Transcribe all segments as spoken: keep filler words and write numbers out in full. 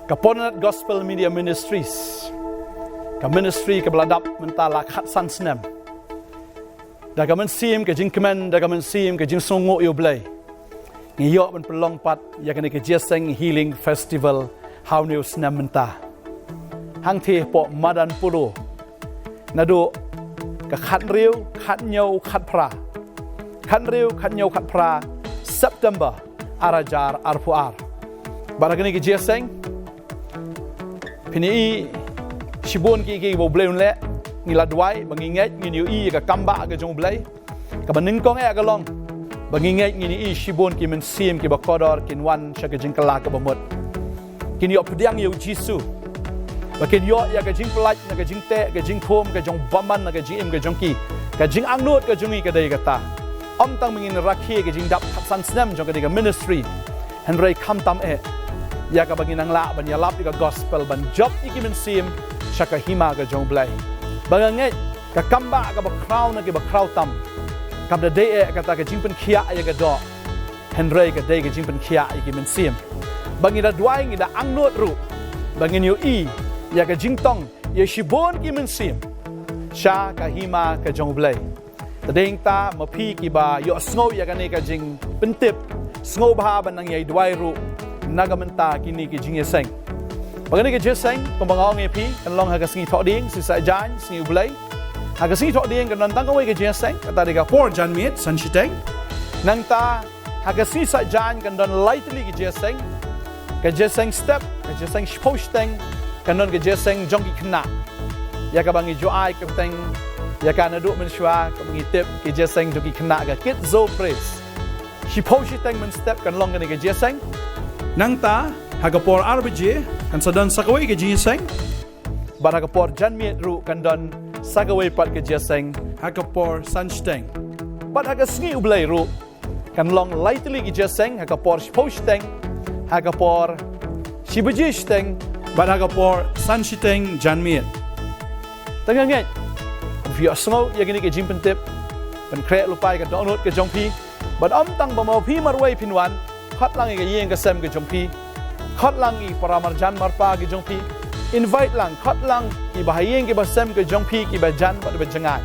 Ka Ponat Gospel Media Ministries, ka ministry kaba la dap mynta la khatsan snem. Da ka mynsiem ka jingkmen, da ka mynsiem ka jingsngewnguh ïa U Blei, ngi ïoh ban pynlong pat ïa kane ka Jingïaseng Healing Festival ha une u snem mynta. Hangtei hapoh madan Polo, naduh ka khathynriew, khathynñiew, khatphra, khathynriew, khathynñiew, khatphra September ar hajar arphew ar. Bad ha kane ka jingïaseng, phin ïohi shibun ki, kiba U Blei un leh. Ngi la duwai ba ngi ngeit ngin ïohi ïa ka kambah ka jong U Blei. Kaba nyngkong eh ka long ba ngi ngeit ngin ïohi shibun ki mynsiem kiba kordor kin wan sha ka jingkylla kaba mut, kin ïoh pdiang ïa U Jisu, ba kin ïoh ïa ka jingpyllait na ka jingteh, ka jingkhum, ka jingbymman na ka jingim ka jong ki. Ka jingangnud ka jong ngi ka dei kata. Ym tang ba ngin rakhe ka jingdap khatsan snem jong kane ka ministry, hynrei khamtam eh ïa kaba ngin nang lah ban ïalap ïa ka gospel, ban jop ïa ki mynsiem sha ka hima ka jong U Blei. Ba nga ngeit ka kambah kaba khraw na kiba khraw tam kam da dei eh kata ka jingpynkhiah ïa ka doh, hynrei ka dei ka jingpynkhiah ïa ki mynsiem. Ba ngi da duwai, ngi da angnud ruh ba ngin ïohi ïa ka jingtong ïa shibun ki mynsiem sha ka hima ka jong U Blei. Te dei hangta ma phi kiba ïohsngew ïa kane ka jingpyntip, sngewbha ban nang ïai duwai ruh na ka bynta kine ki jingïaseng. Ba kane ka jingïaseng, kumba nga ong ïa phi, kan long ha ka sngi Thohdieng, Sngi Saitjaiñ, Sngi U Blei. Ha ka sngi Thohdieng kan don tang kawei ka jingïaseng, kata dei ka por janmiet, san shiteng. Nangta ha ka sngi Saitjaiñ kan don lai tylli ki jingïaseng. Ka jingïaseng step, ka jingïaseng shiphew shiteng, kan don ka jingïaseng jong ki khynnah, ïa kaba ngi ju ai kyrteng ïa ka naduh mynshuwa, kaba ngi tip, ka jingïaseng jong ki khynnah, ka Kids Zo Praise. Shiphew shiteng mynstep kan long kane ka jingïaseng. Nangta ha ka por ar baje kan sa don sa kawei ka jingïaseng. Bad ha ka por janmiet ruh kan don sa kawei pat ka jingïaseng ha ka por san shiteng. Bad ha ka sngi U Blei ruh kan long lai tylli ki jingïaseng, ha ka por shiphew shiteng, ha ka por shi baje shiteng, bad ha ka por san shiteng janmiet. Te nga ngeit ba phi ïohsngew ïa kine ki jingpyntip, pynkhreh lypa ïa ka dohnud ka jong phi. Bad ym tang ba ma phi marwei phin wan, khot lang ïa ka ïing ka sem ka jong phi, khot lang ïa ki para marjan marpa ka jong phi, invite lang, khot lang kiba ha ïing kiba sem ka jong phi, kiba jan bad ba jngai.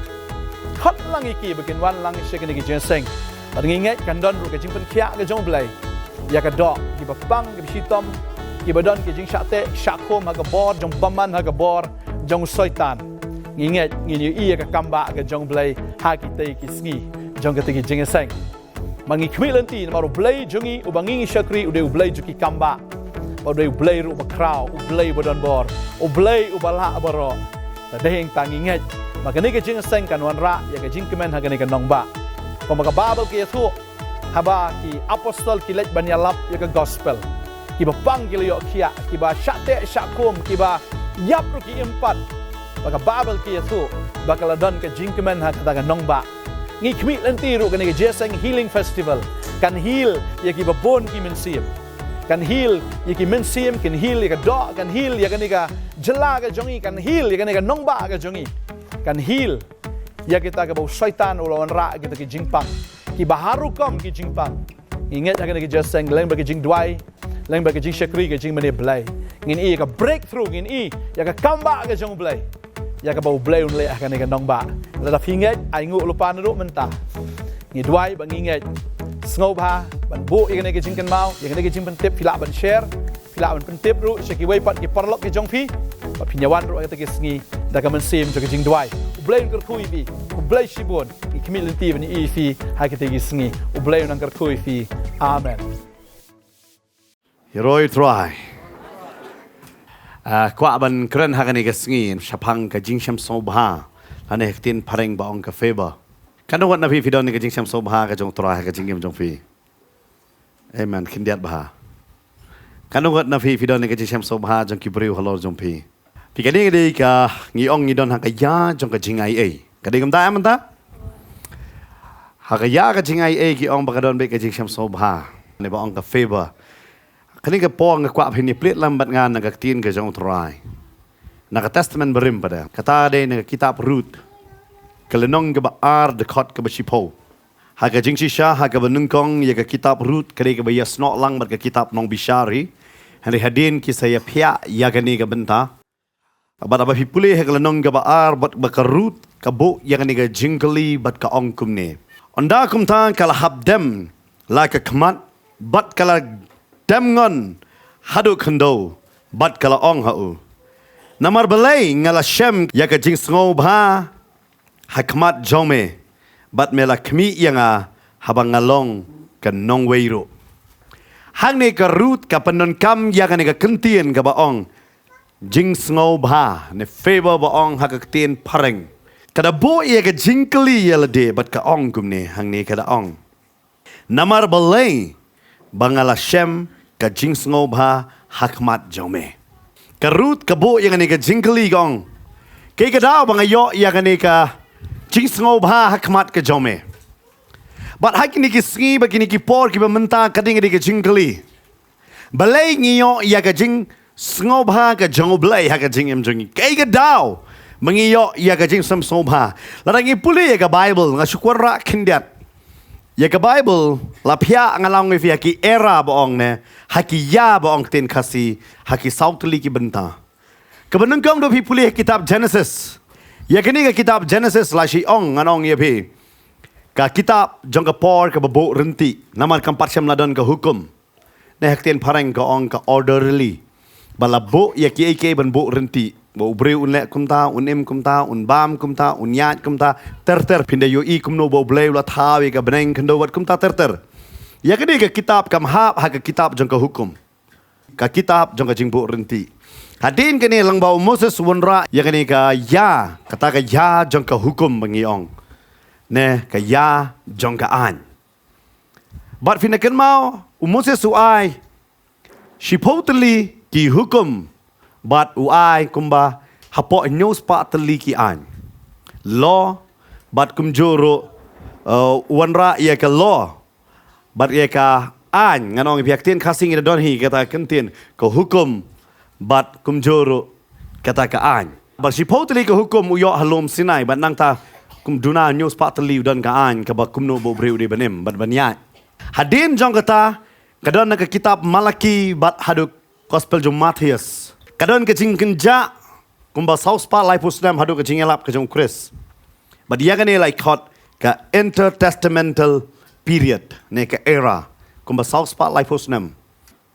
Khot lang ïa ki ba kin wan lang sha kine ki jingïaseng. Bad ngi ngeit kan don ruh ka jingpynkhiah ka jong U Blei ïa ka doh kiba pang, kiba shitom, kiba don ki jingshah teh shah khum ha ka bor jong bymman, ha ka bor jong u Soitan. Ngi ngeit ngin ïohi ïa ka kambah ka jong U Blei ha kitei ki sngi jong kitei ki jingïaseng. Ma ngi khmih lynti namar U Blei jong ngi uba ngi ngi shakri u dei U Blei jong ki kambah. Bad u dei U Blei ruh uba khraw, U Blei uba don bor, U Blei uba lah baroh. Te dei hangta ngi ngeit ba kane ka jingïaseng kan wanrah ïa ka jingkmen ha kane ka nongbah. Kumba ka Baibl ka ïathuh, haba ki apostol ki leit ban ïalap ïa ka gospel, kiba pang ki la ïoh khiah, kiba shah teh shah khum, kiba ïap ruh ki im pat. Ba ka Baibl ka ïathuh ba ka la don ka jingkmen ha kata ka nongbah. Ngi khmih lynti ruh kane ka Jingïaseng Healing Festival kan heal ïa kiba bun ki mynsiem. Kan heal ïa ki mynsiem, kan heal ïa ka doh, kan heal ïa kane ka jylla ka jong ngi, kan heal ïa kane ka nongbah ka jong ngi. Kan heal ïa kita kiba u Soitan u la wanrah kita ki jingpang, kiba har rukom ki jingpang. Ngi ngeit ha kane ka jingïaseng, lem bad ka jingduwai, lem bad ka jingshakri, ka jingmane Blei, ngin ïohi ïa ka breakthrough, ngin ïohi ïa ka kambah ka jong U Blei, ïa kaba U Blei un leh ha kane ka nongbah. Lada phi ngeit, ai nguh lypa naduh mynta. Ngi duwai bad ngi ngeit. Sngewbha ban buh ïa kane ka jingkynmaw, ïa kane ka jingpyntip, phi lah ban share, phi lah ban pyntip ruh sha kiwei pat ki paralok ki jong phi ba phin ïawan ruh ha kata ka sngi da ka mynsiem jong ka jingduwai. U Blei un kyrkhu ïa phi, U Blei shibun. Ngi khmih lynti ban ïohi ïa phi ha kata ka sngi. U Blei un nang kyrkhu ïa phi. Amen. Hero ïa U Trai. Ah, kwah ban kren ha kane ka sngi shaphang ka jingshem sngewbha lane ha ka ktien phareng ba ong ka favor. Katno ngut na phi phi don ïa ka jingshem sngewbha ka jong U Trai ha ka jingim jong phi? Amen. Khyndiat bha. Katno ngut na phi phi don ïa ka jingshem sngewbha jong ki briew halor jong phi? Phi, kane ka dei ka, ngi ong ngi don ha ka ïa jong ka jingaiei. Ka dei kumta em mynta? Ha ka ïa ka jingaiei ki ong ba ka don beit ka jingshem sngewbha, ne ba ong ka favor. Kane ka por nga kwah phin ïa plie lem bad nga na ka ktien ka jong U Trai, na ka Testament Barim pat. Kata dei na ka kitab Ruth, ka lynnong kaba ar, dkhot kaba shiphew. Ha ka jingshisha, ha kaba nyngkong ïa ka kitab Ruth ka dei kaba ïasnoh lang bad ka kitab Nongbishar hi. Hynrei hadien ki sa ïa phiah ïa kane ka bynta, bad haba phi pule ha ka lynnong kaba ar bad ba ka Ruth ka buh ïa kane ka jingkylli bad ka ong kumne: Ynda kumta ka la hap dem la ka khmat bad ka la dem ngon haduh khyndew, bad ka la ong ha u: Namar balei nga la shem ïa ka jingsngewbha ha khmat jong me, bad me la khmih ïa nga haba nga long ka nongwei ruh? Hangne ka Ruth ka pyndonkam ïa kane ka kyntien kaba ong jingsngewbha, ne favor ba ong ha ka ktien phareng. Ka da buh ïa ka jingkylli ïa lade bad ka ong kumne, hangne ka da ong: Namar balei ba nga la shem ka jingsngewbha ha khmat jong me? Ka Ruth ka buh ïa kane ka jingkylli, ka ong: Kaei ka daw ba nga ïoh ïa kane ka jingsngewbha ha khmat ka jong me? Bad ha kine ki sngi bad kine ki por kiba mynta, ka dei ka dei ka jingkylli. Balei ngi ïoh ïa ka jingsngewbha ka jong U Blei ha ka jingim jong ngi? Kaei ka daw ba ngi ïoh ïa ka jingsngewbha? Lada ngi pule ïa ka Bible, nga shu kwah rah khyndiat. Ïa ka Bible la phiah, nga la ong ïa phi, ha ki era ba ong, ne ha ki ïa ba ong ktien Khasi, ha ki saw tylli ki bynta. Kaba nyngkong, da phi pule ha kitab Genesis. Ïa kane ka kitab Genesis la shu ong, ngan ong ïa phi, ka kitab jong ka por kaba buh rynti, namar kam pat shym la don ka hukum. Ne ha ktien phareng ka ong ka orderly. Ba la buh ïa kiei kiei ban buh rynti, ba u briew un leh kumta, un im kumta, un bam kumta, un ïaid kumta, ter ter. Phin da ïohi kumno ba U Blei u la thaw ïa ka bneng khyndew bad kumta ter ter. Ïa kane ka kitab kam hap ha ka kitab jong ka hukum, ka kitab jong ka jingbuh rynti. Hadien kane, lyngba u Moses u wanrah ïa kane ka ïa, kata ka ïa jong ka hukum ba ngi ong, ne ka ïa jong ka aiñ. Bad phin da kynmaw, u Moses u ai shiphew tylli ki hukum, bad u ai kumba hapoh hynñiew spah tylli ki aiñ. Law, bad kumjuh ruh, uh, u wanrah ïa ka law bad ïa ka aiñ. Ngan ong ïa phi, ha ktien Khasi ngi da don hi kata ka kyntien ka hukum bad kumjuh ruh kata ka aiñ. Bad shiphew tylli ka hukum u ïoh ha lum Sinai, bad nangta kum duna hynñiew spah tylli u don ka aiñ, kaba kumno ba u briew u dei ban im bad ban ïaid. Hadien jong kata, ka don na ka kitab Malaki bad haduh Gospel jong Mathaios. Ka don ka jingkynjah kumba saw spah laiphew snem haduh ka jingïalap ka jong u Khrist. Bad ïa kane la khot ka intertestamental period, ne ka era, kumba saw spah laiphew snem.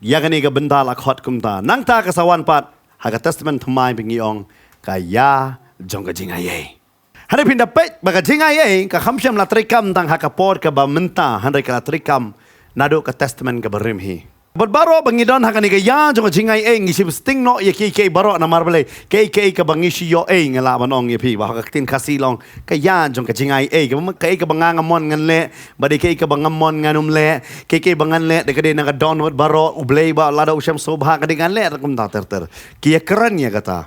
Ïa kane ka bynta la khot kumta. Nangta ka sa wan pat ha ka Testament Thymmai ba ngi ong ka ïa jong ka jingaiei. Hynrei phin da peit ba ka jingaiei ka kham shym la treikam tang ha ka por kaba mynta, hynrei ka la treikam naduh ka Testament kaba rim hi. Bad baroh ba ngi don ha kane ka ïa jong ka jingaiei, ngi shim sting noh ïa kiei kiei baroh. Namar balei? Kaei kaei kaba ngi shu ïoh ei, nga lah ban ong ïa phi, ba ha ka ktien Khasi la ong ka ïa jong ka jingaiei, kaba, kaei kaba nga nga mon ngan leh, bad kaei kaba ngam mon ngan ym leh, kaei kaei ba ngan leh da ka dei na ka dohnud baroh, U Blei ba lada u shem sngewbha ka dei ngan leh, kumta ter ter. Ki ïakren ïa kata.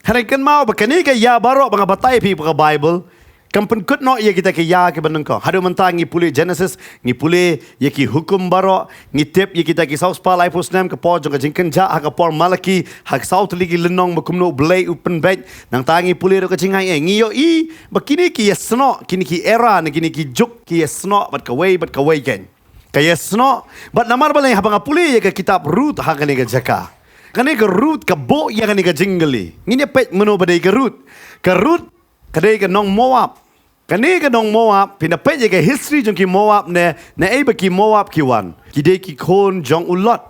Hynrei kynmaw ba kane ka ïa baroh ba nga batai phi ba ka Bible kam pynkut noh ïa kita ki ïa kiba nyngkong. Haduh mynta ngi pule Genesis, ngi pule ïa ki hukum baroh, ngi tip ïa kita ki saw spah laiphew snem ka por jong ka jingkynjah, ha ka por Malaki, ha ka saw tylli ki lynnong ba kumno U Blei u pynbeit. Nangta ngi pule ruh ka jingaiei, ngi ïohi ba kine ki ïasnoh, kine ki era, ne kine ki juk ki ïasnoh bad kawei bad kawei kein. Ka ïasnoh, bad namar balei, haba nga pule ïa ka kitab Ruth ha kane ka jaka, kane ka Ruth ka buh ïa kane ka jingkylli. Ngin ïa peit mano ba dei ka Ruth. Ka Ruth ka dei ka nong Moab. Kane ka nong Moab, phin da peit ïa ka history jong ki Moab, ne naei ba ki Moab ki wan. Ki dei ki khun jong u Lot.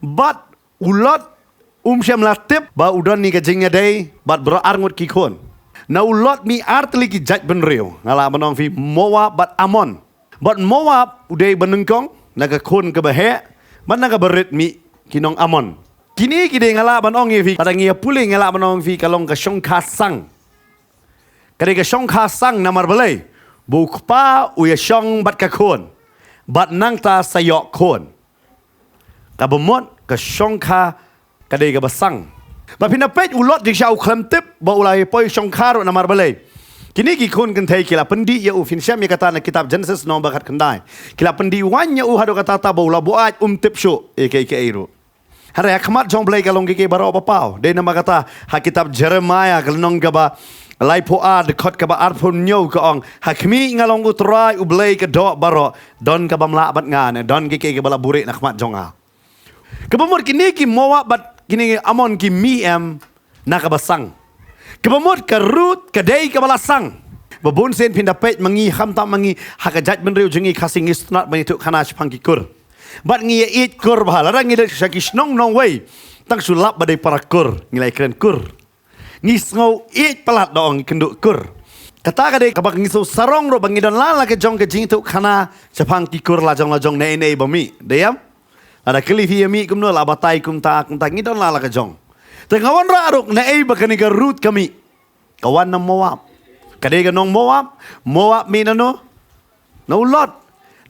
Bad u Lot um shym la tip ba u don ïa ka jingïadei bad baroh arngut ki khun. Na u Lot mih ar tylli ki jaitbynriew, nga lah ban ong ïa phi, Moab bad Ammon. Bad Moab u dei ba nyngkong, na ka khun kaba heh, bad na kaba rit mih ki nong Ammon. Kine ki dei, nga lah ban ong ïa phi, lada ngi ïa pule, nga lah ban ong ïa phi, ka long ka shongkha sang. Ka dei ka shongkha sang namar balei? Ba u kpa u ïashong bad ka khun, bad nangta sa ïoh khun. Kaba mut ka shongkha ka dei kaba sang. Ba phin da peit, u Lot jingshisha u khlem tip ba u la ïa poi shongkha ruh, namar balei? Kine ki khun kynthei ki la pyndih ïa u. Phin shem ïa kata na kitab Genesis lynnong ba khatkhyndai. Ki la pyndih waiñ ïa u haduh katta katta ba u la buaid, um tip shuh ïa kiei kiei ruh. Hynrei ha khmat jong U Blei ka long kiei kiei baroh ba paw. Dei namar kata ha kitab Jeremiah ka lynnong kaba laiphew ar, dkhot kaba arphew hynñiew, ka ong: Ha khmih, nga long U Trai U Blei ka doh baroh, don kaba ym lah bad nga, ne don kiei kiei kiba la buhrieh na khmat jong nga. Kaba mut kine ki Moab bad kine ki Ammon ki mih em na kaba sang. Kaba mut ka Ruth ka dei kaba la sang. Ba bun sien phin da peit ma ngi, khamtam ma ngi ha ka jaitbynriew jong ngi Khasi ngi sngewtynnat ban ïathuh khana shaphang ki kur. Bad ngi ïa ïeit kur bha, lada ngi leit sha ki shnong nongwei, tang shu lap ba dei para kur, ngi la ïakren kur. Ngi sngew ïeit palat da ong kynduh kur. Kata ka dei kaba ngi sngew sarong ruh ba ngi don la la ka jong ka jingïathuh khana shaphang ki kur lajong lajong, naei naei ba mih. Dei em? Lada kylli phi ïa mih kumno, la batai kumta kumta, ngi don la la ka jong. Te nga wanrah ruh naei ba kane ka Ruth ka mih. Ka wan na Moab. Ka dei ka nong Moab. Moab mih na no? Na u Lot.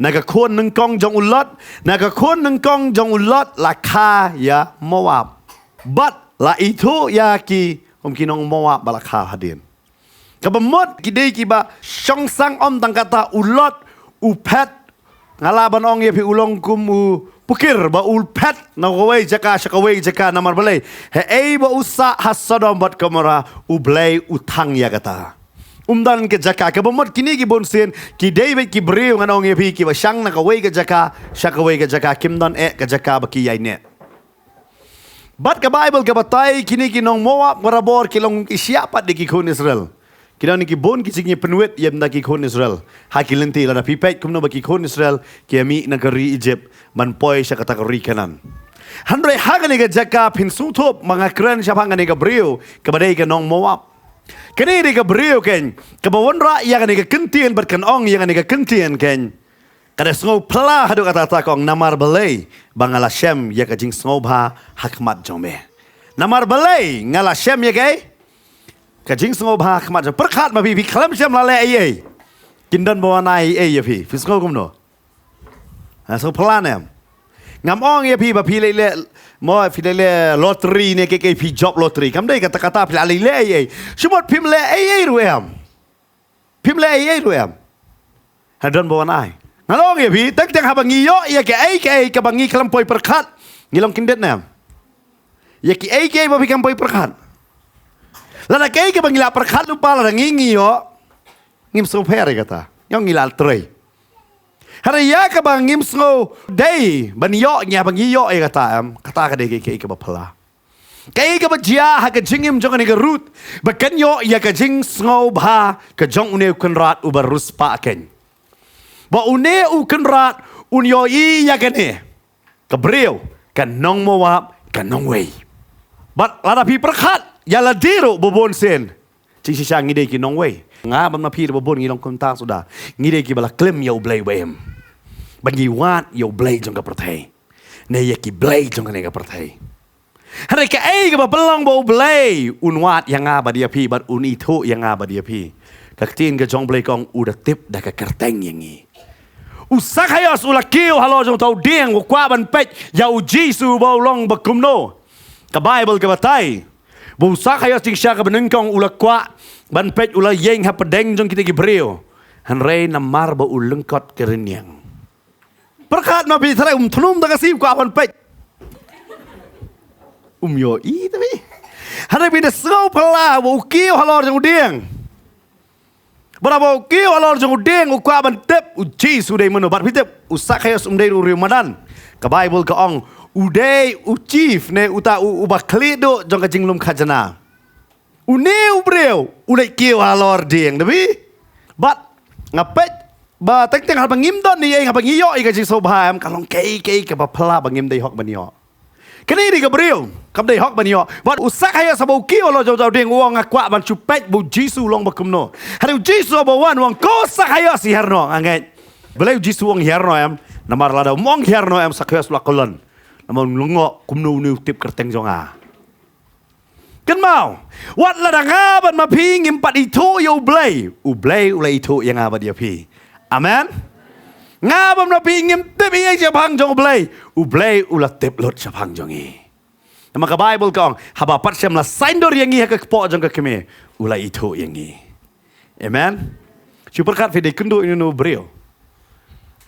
Na ka khun nyngkong jong u Lot, na ka khun nyngkong jong u Lot la kha ïa Moab. Bad la ithuh ïa ki kum ki nong Moab ba la kha hadien. Kaba mut ki dei kiba shong sang, ym tang kata, u Lot u phet. Nga lah ban ong ïa phi u long kum u pukir ba u phet na kawei jaka sha kawei jaka. Namar balei? Haei ba u sah ha Sodom bad Gomorrah, U Blei u thang ïa kata. Um don ka jaka. Kaba mut kine ki bun sien ki dei beit ki briew, ngan ong ïa phi, kiba shang na kawei ka jaka sha kawei ka jaka, kim don eh ka jaka ba ki ïaineh. Bad ka Baibl ka batai kine ki nong Moab barabor ki long ki shyiap pat da ki khun Israel. Ki don ki bun ki jingïapynwit ïa ki khun Israel. Ha ki lynti, lada phi peit kumno ba ki khun Israel ki ïa mih na ka ri Egypt ban poi sha kata ka ri Kanaan. Hynrei ha kane ka jaka phin sngewthuh ba nga kren shaphang kane ka briew kaba dei ka nong Moab. Kane dei ka briew keiñ kaba wanrah ïa kane ka kyntien bad kan ong ïa kane ka kyntien keiñ. Ka da sngew phylla haduh katta katta, ka ong, namar balei ba nga la shem ïa ka jingsngewbha ha khmat jong me? Namar balei nga la shem ïa kaei? Ka jingsngewbha ha khmat jong. Pyrkhat ma phi, phi khlem shym la leh ei ei, kin don ba wan ai ei ei ïa phi. Phi sngew kumno? Ha, sngew phylla ne em? Ngam ong ïa phi ba phi leh leh, mo, phi leh leh lottery ne kaei kaei, phi jop lottery. Kam dei kata kata phi la leh leh ei ei. Shu mut phim leh ei ei ruh em. Phim leh ei ei ruh em? Ha, don ba wan ai. Nga ong ïa phi, teng teng haba ngi ïoh ïa kaei kaei kaba ngi khlem poi pyrkhat, ngi long kyndit ne em? Ïa kiei kiei ba phi khlem poi pyrkhat. Lada kaei kaba ngi la pyrkhat lypa, lada ngi ngi ïoh, ngim sngewpher ïa kata. Ïoh ngi la trei. Hynrei ïa kaba ngim sngew dei ban ïoh, ngi, haba ngi ïoh ïa kata em, kata ka dei kaei kaei kaba phylla. Kaei kaba jia ha ka jingim jong kane ka Ruth ba kan ïoh ïa ka jingsngewbha ka jong une u Kynrad uba riewspah keiñ? Ba une u Kynrad un ïohi ïa kane ka briew, ka nong Moab, ka nongwei. Bad lada phi pyrkhat ïa lade ruh ba bun sien, jingshisha ngi dei ki nongwei. Nga bad ma phi ruh ba bun ngi long kumta suda. Ngi dei kiba la klim ïa U Blei ba im, ba ngi wad ïa u blei jong ka pyrthei ne ïa ki blei jong kane ka pyrthei. Hynrei kaei kaba pynlong ba U Blei un wad ïa nga bad ïa phi bad un ithuh ïa nga bad ïa phi? Ka ktien ka jong U Blei ka ong u da tip da ka kyrteng ïa ngi. U Sakhaios u la kiew halor jong uta u dieng, u kwah ban peit ïa U Jisu ba u long ba kumno. Ka Baibl ka batai ba u Sakhaios jingshisha kaba nyngkong u la kwah ban peit, u la ïeng hapdeng jong kita ki briew. Hynrei namar ba u lyngkot ka rynïeng. Pyrkhat ma phi, trai um thnum da ka sih, u kwah ban peit. Um ïohi te phi. Hynrei phi da sngew phylla ba u kiew halor jong u dieng. Bad haba u kiew halor jong u dieng u kwah ban tip U Jisu dei mano. Bad phi tip, u Sakhaios um dei u riewmadan. Ka Baibl ka ong u dei u chief ne uta u, uba khlieh duh jong ka jinglum khajna. Une u briew u leit kiew halor dieng, da phi. Bad nga peit ba teng teng haba ngim don ei ei, haba ngi ïoh ïa ka jingsngewbha em, ka long kaei kaei kaba phylla ba ngim dei hok ban ïoh. Kane dei ka briew kam dei hok ban ïoh. Bad u Sakhaios haba u kiew halor jong uta u dieng u ong, nga kwah ban shu peit ba U Jisu u long ba kumno. Hynrei U Jisu haba wan u ong, ko Sakhaios, hiar noh, nga ngeit. Balei U Jisu u ong hiar noh em? Namar lada um ong hiar noh em, Sakhaios u la kyllon. Namar u lyngngoh kumno une u tip kyrteng jong nga. Kynmaw, wat lada nga bad ma phi ngim pat ithuh ïa U Blei, U Blei u la ithuh ïa nga bad ïa phi. Amen. Nga bad ma phi ngim tip ei ei shaphang jong U Blei, U Blei u la tip lut shaphang jong ngi. Namar ka Baibl ka ong, haba pat shym la saiñdur ïa ngi ha ka kpoh jong ka kmie, u la ithuh ïa ngi. Amen. Shu pyrkhat phi, dei kynduh ïa uno u briew.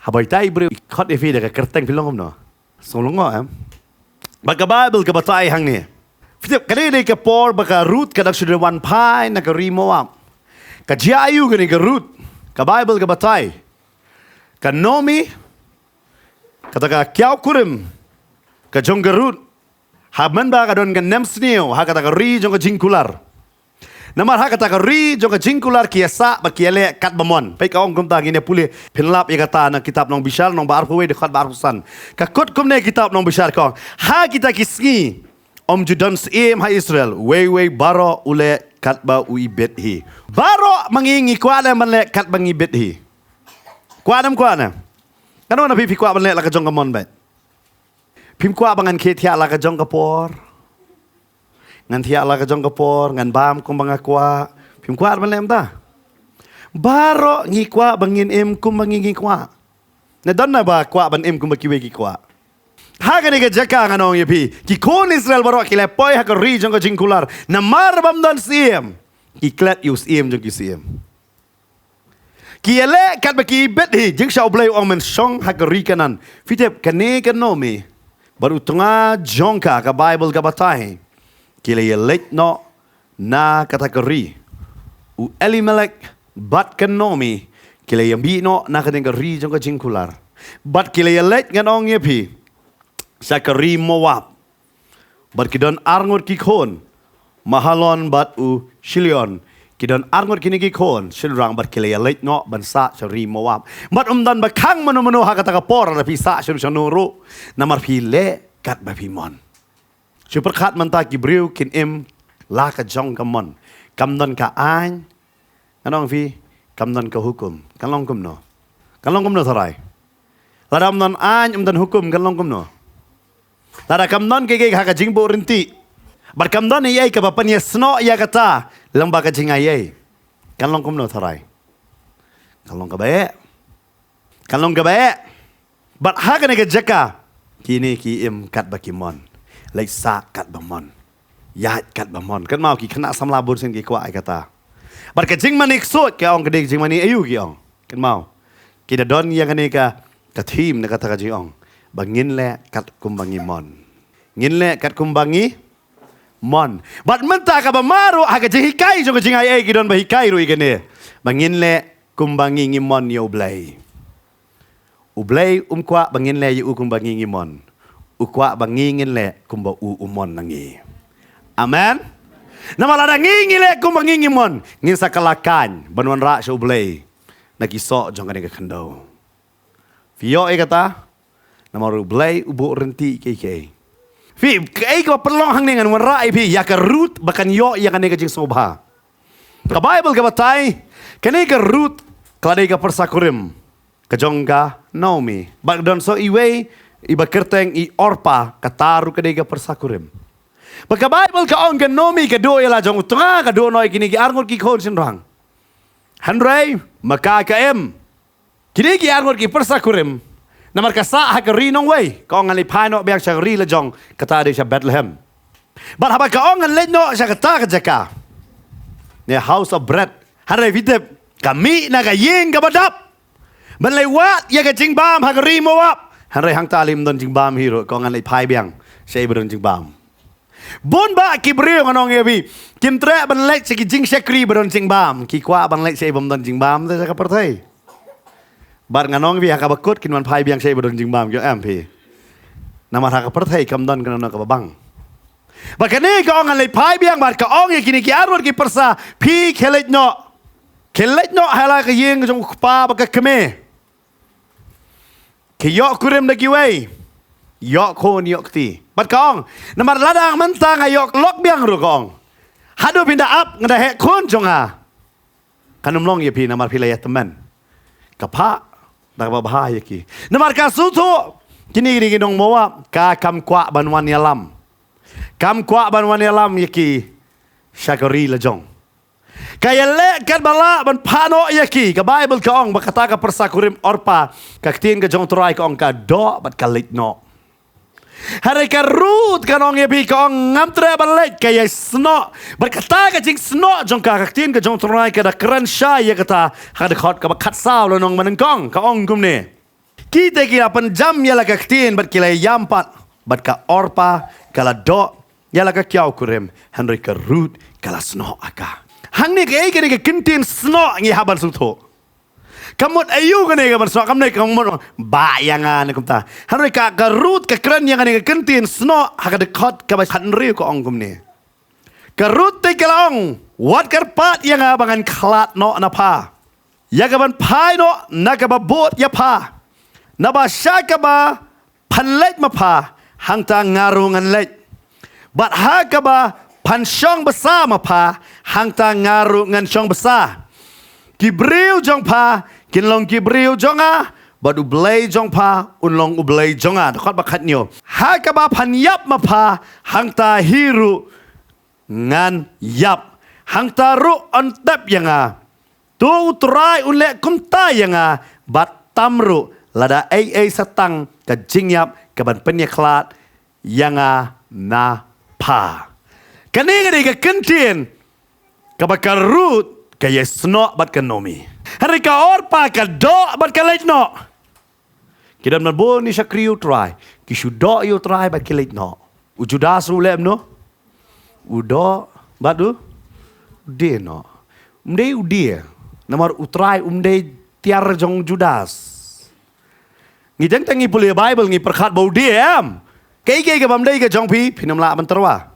Haba itai i briew i khot ïa phi da ka kyrteng, phi long kumno? Sngewlyngngoh em? Bad ka Baibl ka batai hangne. Phi tip, ka dei, dei ka por ba ka Ruth ka dang shu dei wan phai na ka ri Moab. Ka jia aïu kane ka Ruth? Ka Baibl ka batai, ka Naomi, kata ka kiaw kurim, Ka jong ka Ruth. Ha mynba ka don ka nemsniew ha kata ka ri jong ka jingkular. Namar ha kata ka ri jong ka jingkular ki ïa sah bad ki ïa leh katba mon. Peit ka ong kumta, ngin ïa pule, phin lap ïa kata na kitab Nongbishar lynnong ba arphew wei dkhot ba arphew san. Ka kut kumne kitab Nongbishar, ka ong, ha kita ki sngi ym ju don syiem ha Israel, uwei uwei baroh u leh katba u ibit hi. Baroh ma ngi ngi kwah ne em ban leh katba ngi ibit hi? Kwah ne em, kwah ne em? Katno na phi phi kwah ban leh la ka jong ka mon beit? Phim kwah ba ngan khie thiah la ka jong ka por? Ngan thiah la ka jong ka por, ngan bam kumba nga kwah. Phim kwah ban leh em ta? Baroh ngi kwah ba ngin im kumba ngi ngi kwah. Ne don na ba kwah ban im kumba kiwei ki kwah? Ha kane ka jaka ngan ong ïa phi, ki khun Israel baroh ki la poi ha ka ri jong ka jingkular. Namar bym don syiem, ki klet ïa u syiem jong ki syiem. Ki ïa leh katba ki ibit hi. Jingshah U Blei u ong, men shong ha ka ri Kanaan. Phi tip, kane ka Naomi bad u tnga jong ka, ka Baibl ka batai, ki la ïa leit noh na kata ka ri. U Elimelek bad ka Naomi ki la ïa mih noh na kane ka ri jong ka jingkular. Bad ki la ïa leit, ngan ong ïa phi, sha ka ri Moab. Bad ki don arngut ki khun, Mahlon bad u Chilion. Ki don arngut kine ki khun shynrang, bad ki la ïa leit noh ban sah sha ri Moab. Bad ym don ba khang mano mano ha kata ka por lada phi sah shano shano ruh, namar phi leh katba phi mon. Shu pyrkhat mynta, ki briew kin im la ka jong ka mon. Kam don ka aiñ, ngan ong phi, kam don ka hukum. Kan long kumno? Kan long kumno, tharai? Lada ym don aiñ, ym don hukum, kan long kumno? Lada kam don kiei kiei ha ka jingbuh rynti, bad kam don ei ei kaba pynïasnoh ïa kata lyngba ka jingaiei, kan long kumno, tharai? Kan long kaba eh. Kan long kaba eh. Bad ha kane ka jaka, kine ki im katba ki mon, leit sah katba mon, ïaid katba mon. Kynmaw, ki khynnah samla bun sien ki kwah ïa kata. Bad ka jingmane ksuid, ka ong, ka dei ka jingmane aïu, ki ong? Kynmaw, ki da don ïa kane ka, ka theme na kata ka jingong, ba ngin leh kat kumba ngi mon. Ngin leh kat kumba ngi mon. Bad mynta kaba ma ruh ha ka jinghikai jong ka jingaiei ki don ba hikai ruh ïa kane, ba ngin leh kumba ngi ngi mon ïa U Blei. U Blei um kwah ba ngin leh ïa u kumba ngi ngi mon. U kwah ba ngi ngin leh kumba u u mon na ngi. Amen. Namar lada ngi ngi leh kumba ngi ngi mon, ngin sa kylla kaiñ ban wanrah sha U Blei na ki soh jong kane ka khyndew. Phi ïoh ïa kata? Namar U Blei u buh rynti kiei kiei. Phi, kaei kaba pynlong hangne, ngan wanrah ïa phi ïa ka Ruth ba kan ïoh ïa kane ka jingsngewbha. Ka Baibl ka batai, kane ka Ruth ka la dei ka pyrsa kurim ka jong ka Naomi. Bad don sa iwei iba kyrteng i Orpa, kata ruh ka dei ka pyrsa kurim. Bad ka Baibl ka ong ka Naomi ka duh ïa la jong u tnga, ka duh noh ïa kine ki arngut ki khun shynrang. Hynrei ma ka ka im. Kine ki arngut ki pyrsa kurim. Namar ka sah ha ka ri nongwei, ka ong, ngan leit phai noh biang sha ka ri la jong, kata dei sha Bethlehem. Bad haba ka ong ngan leit noh sha kata ka jaka, ne House of Bread, hynrei phi tip, ka mih na ka ïing kaba dap ban leit wad ïa ka jingbam ha ka ri Moab. Hynrei hangta lei ym don jingbam hi ruh, ka ong ngan leit phai biang shaei ba don jingbam. Bun bah ki briew, ngan ong ïa phi, kim treh ban leit sha ki jingshakri ba don jingbam, ki kwah ban leit shaei bym don jingbam te sha ka pyrthei. Bad ngan ong ïa phi, ha kaba kut kin wan phai biang shaei ba don jingbam, ki ong, em phi? Namar ha ka pyrthei kam don kano kano kaba bang. Bad kane ka ong ngan leit phai biang, bad ka ong ïa kine ki arngut ki pyrsa, phi khie leit noh. Khie leit noh ha la ka ïing jong u kpa bad ka kmie. Ki ïoh kurim da kiwei, ïoh khun ïoh kti. Bad ka ong, namar lada mynta nga ïoh lok biang ruh, ka ong, haduh phin da ap, nga da heh khun jong nga, kan ym long ïa phi namar phi la ïa tymmen. Ka phah da kaba bha ïa ki. Namar ka sngewthuh kine ki dei ki nong Moab, ka kam kwah ban wan ïalam. Kam kwah ban wan ïalam ïa ki sha ka ri la jong. Ka ïaleh katba lah ban phah noh ïa ki. Ka Baibl ka ong ba kata ka pyrsa kurim Orpa, ka ktien ka jong U Trai ka ong ka doh bad ka leit noh. Hynrei ka Ruth, ngan ong ïa phi, ka ong ngam treh ban leit, ka ïai snoh. Bad kata ka jingsnoh jong ka, ka ktien ka jong U Trai ka da kren shai ïa kata ha ka dkhot kaba khatsaw lynnong banyngkong, ka ong kumne. Kita ki la pynjam ïa la ka ktien bad ki la ïam pat, bad ka Orpa ka la doh ïa la ka kiaw kurim, hynrei ka Ruth ka la snoh ha ka. Hangne kaei kane ka kyntien snoh ngi hap ban sngewthuh. Ka mut aïu kane kaban snoh, kam dei ka mut ba ïa nga ne kumta. Hynrei ka, ka Ruth ka kren ïa kane ka kyntien snoh ha ka dkhot kaba khathynriew ka ong kumne. Ka Ruth te ka la ong, wat kyrpad ïa nga ba ngan khlad noh na pha. Ïa kaban phai noh na kaba bud ïa pha. Naba sha kaba phan leit ma pha, hangta nga ruh ngan leit. Bad ha kaba phan shong basa ma pha, hangta nga ruh ngan shong basa. Ki briew jong pha kin long ki briew jong nga, bad U Blei jong pha un long U Blei jong nga. Dkhot ba khathynñiew. Ha kaba phan ïap ma pha, hangta hi ruh ngan ïap. Hangta ruh yn tep ïa nga. To U Trai un leh kumta ïa nga, bad tam ruh lada ei ei sa tang ka jingïap kaban pynïakhlad ïa nga na pha. Kane ka dei ka kyntien kaba ka Ruth ka ïasnoh bad ka Naomi. Hynrei ka Orpah ka doh bad ka leit noh. Ki don man bun ki shakri U Trai, ki shu doh ïa U Trai bad ki leit noh. U Judas ruh u leh kumno? U doh bad u die noh. Um dei u die. Namar U Trai um dei tiar jong Judas. Ngi dang tang ngi pule Bible ngi pyrkhat ba u die em. Kaei kaei kaba ym dei ka jong phi, phin ym lah ban tyrwa.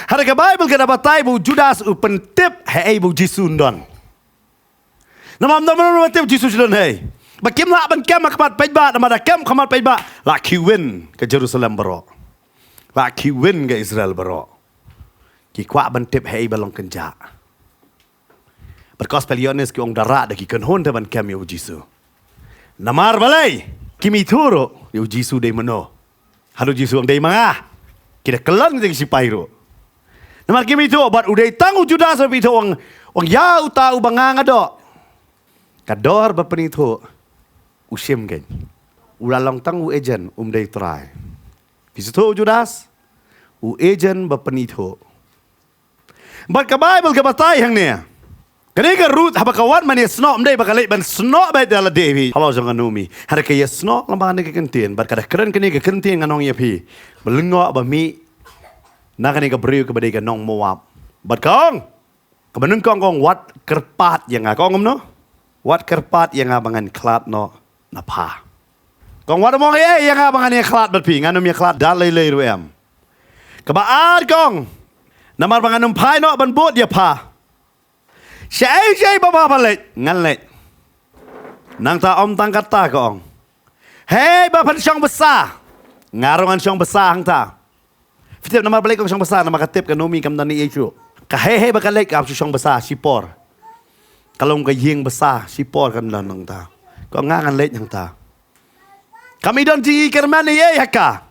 Hynrei ka Bible ka da batai ba u Judas u pyntip haei ba u Jisu un don. Namar ym don mano ba tip Jisu shu don haei. Ba kim lah ban kem ha khmat paidbah, namar da kem ha khmat paidbah la khie win ka Jerusalem baroh. La khie win ka Israel baroh. Ki kwah ban tip haei ba long kynjah. Bad Gospel Ïoannis ki ong da rah da ki kynhun te ban kem ïa u Jisu. Namar balei? Kim ithuh ruh ïa u Jisu dei mano. Haduh Jisu ong dei ma nga. Ki da kyllon ki sipai ruh. Namar kim ithuh bad u dei tang u Judas ba ithuh ong, ong ïa uta uba nga nga doh. Ka dor ba pynithuh u shim kein. U la long tang u agent, um dei U Trai. Phi sngewthuh u Judas? U agent ba pynithuh. Bad ka Bible ka batai hangne. Kane ka Ruth haba ka wan ban ïasnoh, ym dei ba ka leit ban snoh beit da lade hi halor jong ka Naomi. Hynrei ka ïasnoh lyngba kane ka kyntien, bad ka da kren kane ka kyntien ngan ong ïa phi. Ba lyngngoh ba mih na kane ka briew kaba dei ka nong Moab. Bad ka ong, kaba nyngkong ka ong wat kyrpad ïa nga. Ka ong kumno? Wat kyrpad ïa nga ba ngan khlad noh na pha. Ka ong wat ym ong ei ei ïa nga ba ngan ïakhlad bad phi, ngan ym ïakhlad da lei lei ruh em. Kaba ar ka ong, namar ba ngan ym phai noh ban bud ïa pha. Shaei shaei ba pha phan leit, ngan leit. Nangta ym tang katta ka ong. Hei ba phan shong basa, nga ruh ngan shong basa hangta. Phi tip namar balei ka ong shong basa, namar ka tip ka Naomi kam don ei ei shuh. Ka hei hei ba ka leit ka hap shu shong basa shipor. Ka long ka ïing basa shipor kan don nangta. Ka ong nga ngan leit hangta. Kam i don jingïakyrmen ei ei ha ka.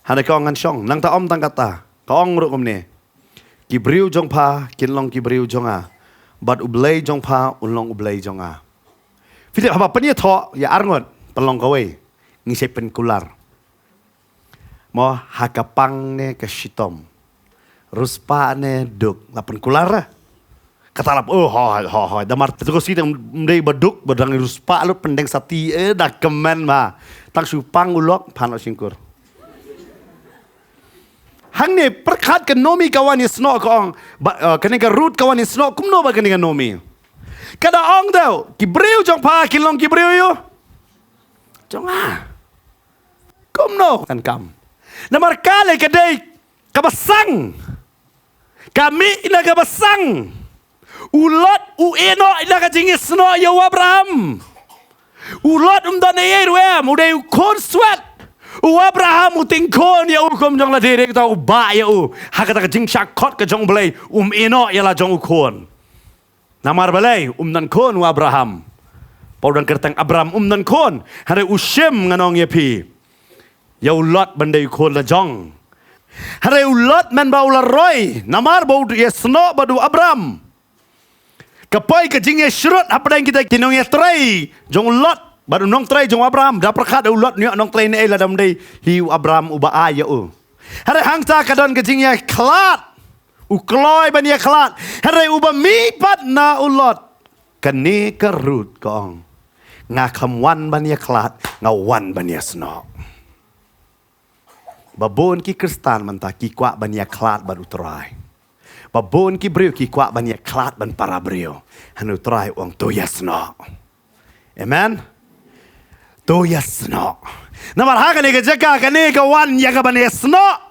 Hynrei ka ong ngan shong, nangta ym tang katta. Ka ong ruh kumne. Ki briew jong pha kin long ki briew jong nga. Bad U Blei jong pha un long U Blei jong nga. Phi tip haba pynïathoh ïa arngut, pynlong kawei. Ngi shait pynkular. Mo ha ka pang ne ka shitom. Riewspah ne duk, la pynkular. Kata lap, oh, hoi, hoi, hoi. Namar te ko shi dang ym dei ba duk, ba dang riewspah lut pyndeng sati, eh, da kmen ma. Tang shu pang u lok, phan u shynkur. Hangne pyrkhat ka Naomi ka wan ïasnoh ka ong, ba, eh, kane ka Ruth ka wan ïasnoh, kumno ba kane ka Naomi. Ka da ong dei, ki briew jong pha, ki long ki briew ïa u. Jong nga. Kumno kan kam. Namar ka lei ka dei kaba sang. Ka mih na kaba sang. U Lot u ïehnoh na ka jingïasnoh ïa u Abraham. U Lot um don ei ei ruh em, u dei u khun swet. U Abraham u tyngkhun ïa u kum jong lade, dei kata u bah ïa u. Ha kata ka jingshah khot ka jong U Blei, um ïehnoh ïa la jong u khun. Namar balei, um don khun u Abraham. Paul dang kyrteng Abram um don khun. Hynrei u shim ngan ong ïa phi. Ïa u Lot ban dei u khun la jong. Hynrei u Lot mynba u la roi. Namar ba u ïasnoh bad u Abram. Ka poi ka jingïashrut hapdeng kita ki nongïatrei jong u Lot bad u nongtrei jong u Abraham. Da pyrkhat u Lot u ïoh nongtrei ne ei lada ym dei hi u Abraham uba ai ïa u. Hynrei hangta ka don ka jingïakhlad. U kloi ban ïakhlad. Hynrei uba mih pat na u Lot. Kane ka Ruth ka ong. Nga khlem wan ban ïakhlad, nga wan ban ïasnoh. Ba bun ki Khristan mynta ki kwah ban ïakhlad bad u Trai. Ba bun ki briew ki kwah ban ïakhlad ban para briew. Hynrei u Trai u ong to ïasnoh. Amen. To ïasnoh. Namar ha kane ka jaka kane ka wan ïa ka ban ïasnoh.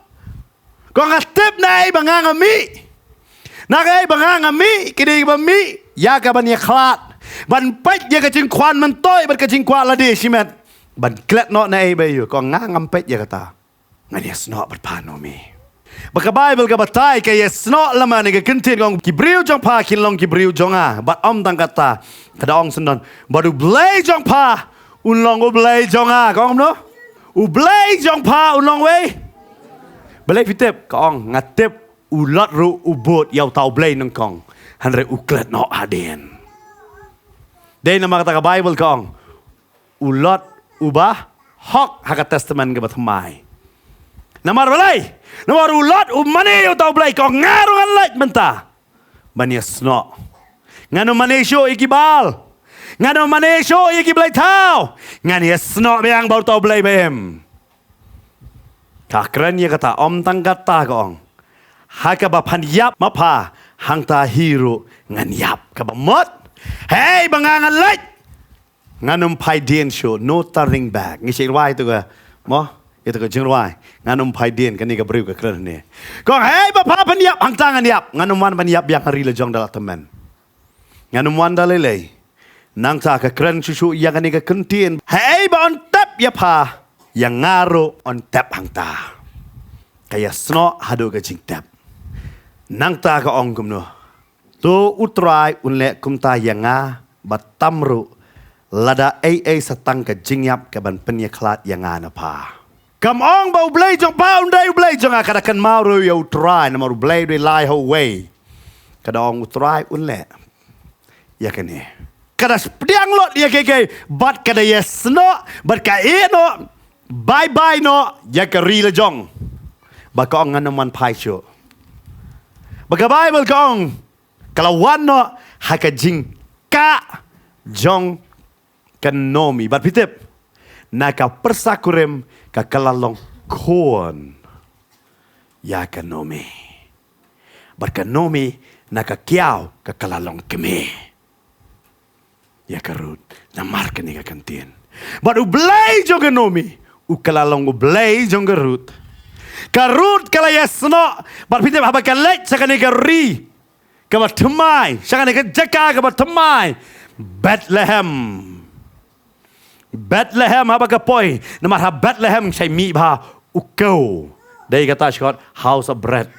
Ko nga tip na ei ba nga nga mih. Na ka ei ba nga nga mih, kine ba mih ïa ka ban ïakhlad, ban peit ïa ka jingkwah myntoi bad ka jingkwah lade shimet. Ban klet noh na ei ba ïoh, ko nga ngam peit ïa kata. Ngan ïasnoh bad pha Naomi. Ba ka Baibl ka batai ka ïasnoh lama ne ka kyntien ka ong ki briew jong pha kin long ki briew jong nga. Bad ym tang kata, ka da ong sngewdon, bad U Blei jong pha un long U Blei jong nga. Ka ong kumno? U Blei jong pha un long uwei. Balei phi tip? Ka ong, nga tip u Lot ruh u bud ïa uta U Blei nyngkong, hynrei u klet noh hadien. Dei namar kata ka Baibl ka ong, u Lot uba hok ha ka Testament kaba thymmai. Namar balei? Namar u Lot u mane ïa uta U Blei, ka ong, nga ruh ngan leit mynta ban ïasnoh. Ngan ym mane shuh ïa ki Baal. Ngan ym mane shuh ïa ki blei thaw. Ngan ïasnoh biang bad uta U Blei ba im. Ka kren ïa kata, ym tang kata, ka ong, ha kaba phan ïap ma pha, hangta hi ruh ngan ïap. Kaba mut, hei ba nga ngan leit, ngan ym phai dien shuh, no turning back. Ngi shait rwai ïa tu ka, mo, ïa tu ka jingrwai, ngan ym phai dien. Kane ka briew ka kren hangne, ka ong, hei ba pha phan ïap, hangta ngan ïap. Ngan ym wan ban ïap biang ha ri la jong da la tymmen. Ngan ym wan da lei lei. Nangta ka kren shuh shuh ïa kane ka kyntien, hei ba yn tep ïa pha, ïa nga ruh yn tep hangta. Ka ïasnoh haduh ka jingtep. Nangta ka ong kumno? To U Trai un leh kumta ïa nga, bad tam ruh lada ei ei sa tang ka jingïap ka ban pynïakhlad ïa nga na pha. Kam ong ba U Blei jong pha un dei U Blei jong nga. Ka da kynmaw ruh ïa U Trai, namar U Blei u dei lai ha uwei. Ka da ong U Trai un leh ïa kane. Ka da pdiang lut ïa kiei kiei, bad ka da ïasnoh, bad ka ïehnoh bye bye noh ïa ka ri la jong. Ba ka ong, ngan ym wan phai shuh. Ba ka Baibl ka ong, ka la wan noh ha ka jingkah jong ka Naomi. Bad phi tip, na ka pyrsa kurim ka, ka la long khun ïa ka Naomi. Bad ka Naomi na ka kiaw ka, ka la long kmie ïa ka Ruth. Namar kane ka kyntien. Bad U Blei jong ka Naomi u, ka la long U Blei jong ka Ruth. Ka Ruth ka la ïasnoh. Bad phi tip, haba ka leit sha kane ka ri kaba thymmai, sha kane ka jaka kaba thymmai, Bethlehem. Bethlehem haba ka poi, namar ha Bethlehem shai mih bha u kew. Dei kata shkot house of bread.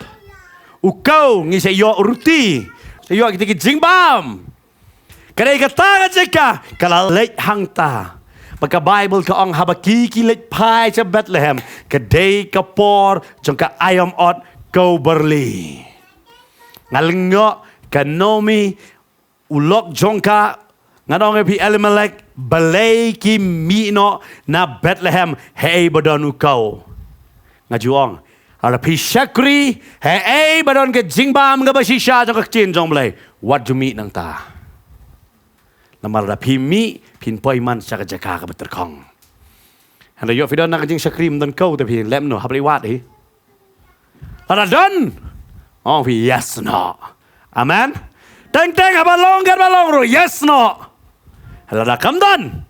U kew, ngi shai ïoh ruti, shai ïoh kita ki jingbam. Ka dei kata ka jaka ka la leit hangta. Ba ka Baibl ka ong, haba ki, ki leit phai sha Bethlehem, ka dei ka por jong ka aïom ot kew byrli. Nga lyngngoh ka Naomi, u lok jong ka, ngan ong ïa phi, Elimelek, balei ki mih noh na Bethlehem haei ba don u kew? Nga ju ong, lada phi shakri, haei ba don ka jingbam kaba shisha jong ka ktien jong U Blei, wat ju mih nangta. Namar lada phi mih, phin poi man sha ka jaka kaba tyrkhong. Hynrei ïoh phi don na ka jingshakri, ym don kew, te phi leh kumno, hap leit wad hi. Lada don, ong phi ïasnoh. Amen. Teng teng haba long katba long ruh ïasnoh. Lada kam don,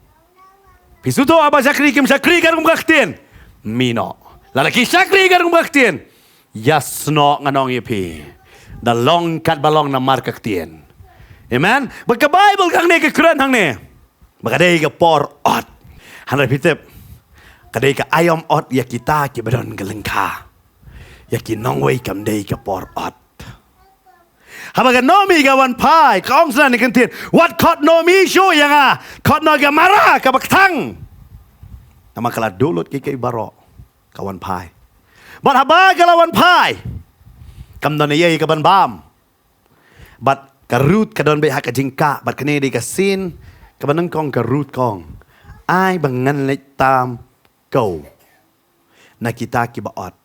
phi sngewthuh, haba shakri kim shakri katkum ka ktien, mih noh. Lada ki shakri katkum ka ktien, ïasnoh, ngan ong ïa phi. Da long katba long namar ka ktien. Amen. Ba ka Baibl ka hangne ka kren hangne ba ka dei ka por ot. Hynrei phi tip, ka dei ka aïom ot ïa kita kiba don ka lyngkha. Ïa ki nongwei kam dei ka por ot. Haba ka Naomi ka wan phai, ka ong sngewdon ïa ka ktien, wat khot Naomi shuh ïa nga, khot noh ka Mara kaba kthang. Namar ka la duh lut kiei kiei baroh, ka wan phai. Bad haba ka la wan phai, kam don ei ei ka ban bam. Bad ka Ruth ka don beit ha ka jingkah, bad kane dei ka sien kaba nyngkong ka Ruth ka ong, ai ba ngan leit tam kew na kita kiba ot.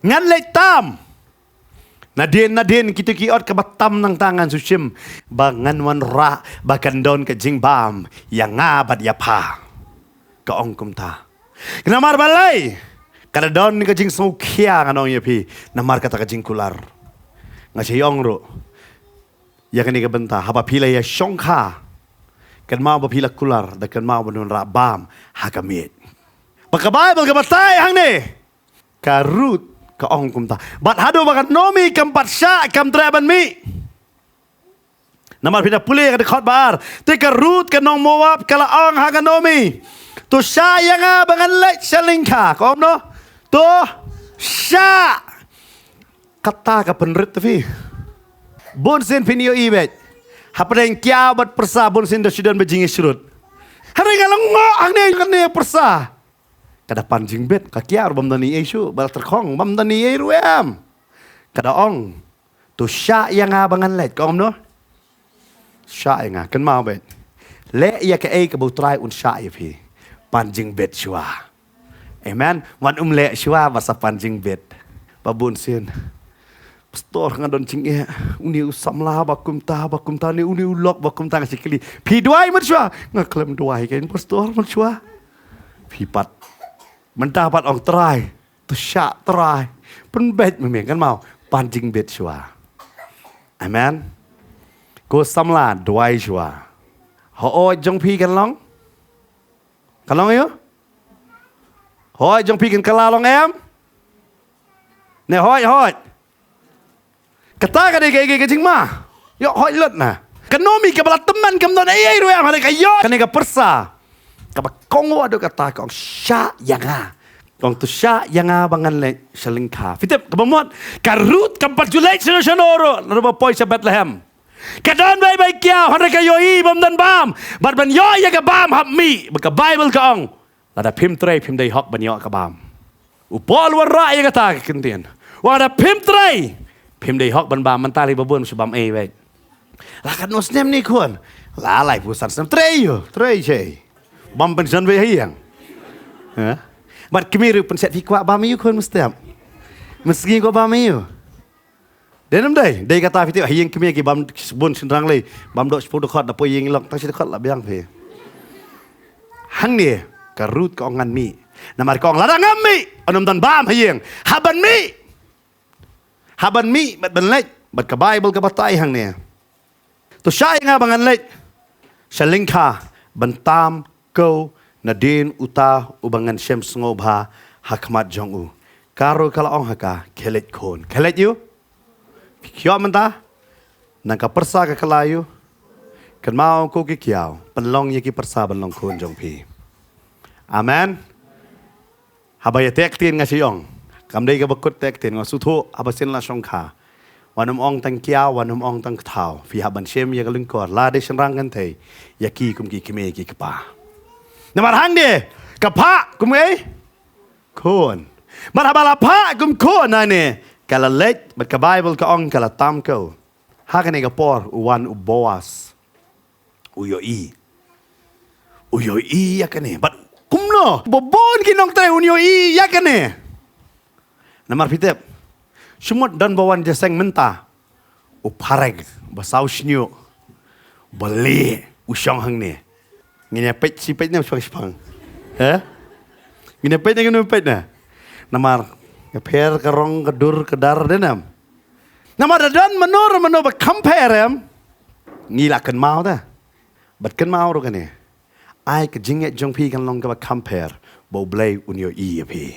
Ngan leit tam. Nadien nadien kito ki ot kaba tam nangta ngan shu shim ba ngan wanrah ba kan don ka jingbam ïa nga bad ïa pha. Ka ong kumta. Namar balei? Ka da don ka jingsngewkhia, ngan ong ïa phi, namar kata ka jingkular. Nga shai ong ruh ïa kane ka bynta, haba phi la ïashongkha, Kynmaw ba phi la kular, da kynmaw ba un wanrah bam ha ka miej. Ba ka Baibl ka batai hangne. Ka Ruth ka ong kumta. Bad haduh ba ka Naomi kam pat shah, kam treh ban mih. Namar phi da pule ka dkhot ba ar. Te ka Ruth ka nong Moab ka la ong ha ka Naomi, to shah ïa nga ba ngan leit sha lyngkha. Ka ong kumno? To shah. Kata ka pynrit te phi. Bun sien phin ïohi beit. Hapdeng kiaw bad pyrsa bun sien da shu don ba jingïasyrut. Hynrei nga la ngoh hangne kane pyrsa. Ka da pan jingbit, ka kiaw bam da ni ei shuh, ba la tyrkhong bam da ni ei ruh em. Ka da ong, to shah ïa nga ba ngan leit, ka ong kumno? Shah ïa nga, kynmaw beit. Leh ïa kaei kaba U Trai un shah ïa phi. Pan jingbit shuwa. Amen. Wat ym leh shuwa ba sa pan jingbit. Ba bun sien. Pastor, nga don jingeh. Uni u samla ba kumta, ba kumta, ni uni u lok ba kumta, nga shu kylli. Phi duwai mut shuwa? Nga khlem duwai kein pastor mut shuwa. Phi pat. Mynta pat ong Trai. To shah Trai. Pynbeit me me, kynmaw. Pan jingbit shuwa. Amen. Ko samla duwai shuwa. Hooid jong phi kan long? Kan long ïa? Hooid jong phi kan kylla long em? Ne hooid, hooid. Kata ka dei ka, ka, ka jingma. Ïoh hooid lut na. Ka Naomi kaba la tymmen kam don ei ei ruh em, hynrei ka ïoh kane ka pyrsa. Kaba kohnguh haduh kata ka ong shah ïa nga. Ka ong to shah ïa nga ba ngan leit sha lyngkha. Phi tip kaba mut ka Ruth kam pat ju leit shano shano ruh, naduh ba poi sha Bethlehem. Ka don beit beit kiaw, hynrei ka ïohi bym don bam. Bad ban ïoh ïa ka bam hap mih, ba ka Baibl ka ong. Lada phim trei phim dei hok ban ïoh ka bam. U Paul u wanrah ïa kata ka ktien. Wat lada phim trei phim dei hok ban bam, mynta lei ba bun shu bam ei beit. La katno snem ni khun? La laiphew san snem, trei ïa u, trei seh. Bam pension beit ha ïing. Ha? Bad kmie ruh pynset phi kwah bam ïa u khun mynstep. Mynsngi kwah bam ïa u. Dei ne ym dei, dei kata phi tip, ha ïing kmie ki bam bun shynrang lei, bam doh shiphew dkhot, da poi ïing i lok tang shi dkhot la biang phi. Hangne ka Ruth ka ong ngan mih. Namar ka ong lada ngam mih, ym don bam ha ïing. Hap ban mih. Hap ban mih bad ban leit, bad ka Baibl ka batai hangne. To shah ïa nga ba ngan leit sha lyngkha ban tam kew nadien uta uba ngan shem sngewbha ha khmat jong u. Ka ruh ka la ong ha ka, khie leit khun. Khie leit ïa u. Phi ïoh mynta? Nang ka pyrsa ka kylla ïa u. Kynmaw ko ki kiaw, pynlong ïa ki pyrsa ban long khun jong phi. Amen. Haba ïa teh ktien nga shu ong. Kam dei kaba kut teh ktien, nga sngewthuh haba sien la shongkha. Wat nym ong tang kiaw, wat nym ong tang kthaw. Phi hap ban shim ïa ka lyngkor, la dei shynrang kynthei. Ïa ki kum ki kmie ki kpa. Namar hangne ka phah kum ei? Khun. Bad haba la phah kum khun hangne, ka la leit, bad ka Baibl ka ong ka la tam kew. Ha kane ka por u wan u Boas. U ïohi. U ïohi ïa kane. Bad kumno? Ba bun ki nongtrei un ïohi ïa kane. Namar phi tip. Shu mut don ba wan jingïaseng mynta. U phareng, ba saw shñiuh. Ba lieh, u shong hangne. Ngin ïa peit shi peit ne u shong shipang. He? Ngin ïa peit ne ngin ïa peit ne. Namar, nga pher ka rong ka dur ka dar dei ne em. Namar da don mano re mano ba kham pher em. Ngi la kynmaw te. Bad kynmaw ruh kane. Ai ka jingngeit jong phi kan long kaba kham pher. Ba U Blei un ïohi ïa phi.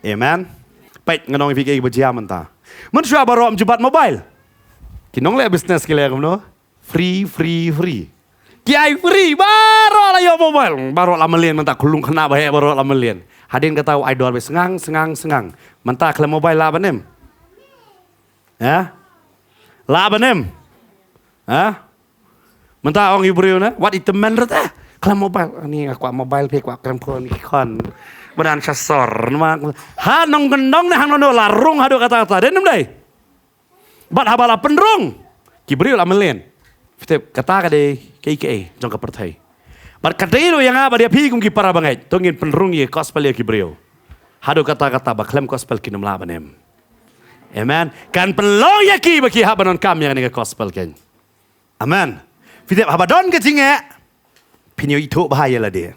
Amen. Peit nga ong ïa phi kaei kaba jia mynta. Mynshuwa baroh ym ju bat mobile. Ki nongleh business ki leh kumno? Free, free, free. Ki ai free, baroh la ïoh mobile. Baroh la mlien mynta, khyllung khynnah baheh baroh la mlien. Hadien kata u ai dor beit sngang, sngang, sngang. Mynta khlem mobile lah ban im? Ha? Lah ban im? Ha? Mynta ong ïa u briew ne, wat i tymmen ruh te. Khlem mobile, ani nga kwah mobile phi kwah kren phone ki khon. Ba dang sha sor, namar. Ha nongkyndong ne hangno hangno la rung haduh katta katta. Dei ne ym dei? Bad haba la pynrung, ki briew la mlien. Phi tip, kata ka dei kaei kaei jong ka pyrthei. Bad ka dei ruh ïa nga bad ïa phi kum ki para bangeit. To ngin pynrung ïa ka gospel ïa ki briew. Haduh katta katta ba khlem gospel kin ym lah ban im. Amen. Kan pynlong ïa ki ba ki hap ban donkam ïa kane ka gospel kein. Amen. Phi tip haba don ka jingeh, phin ïoh ithuh bha ïa lade.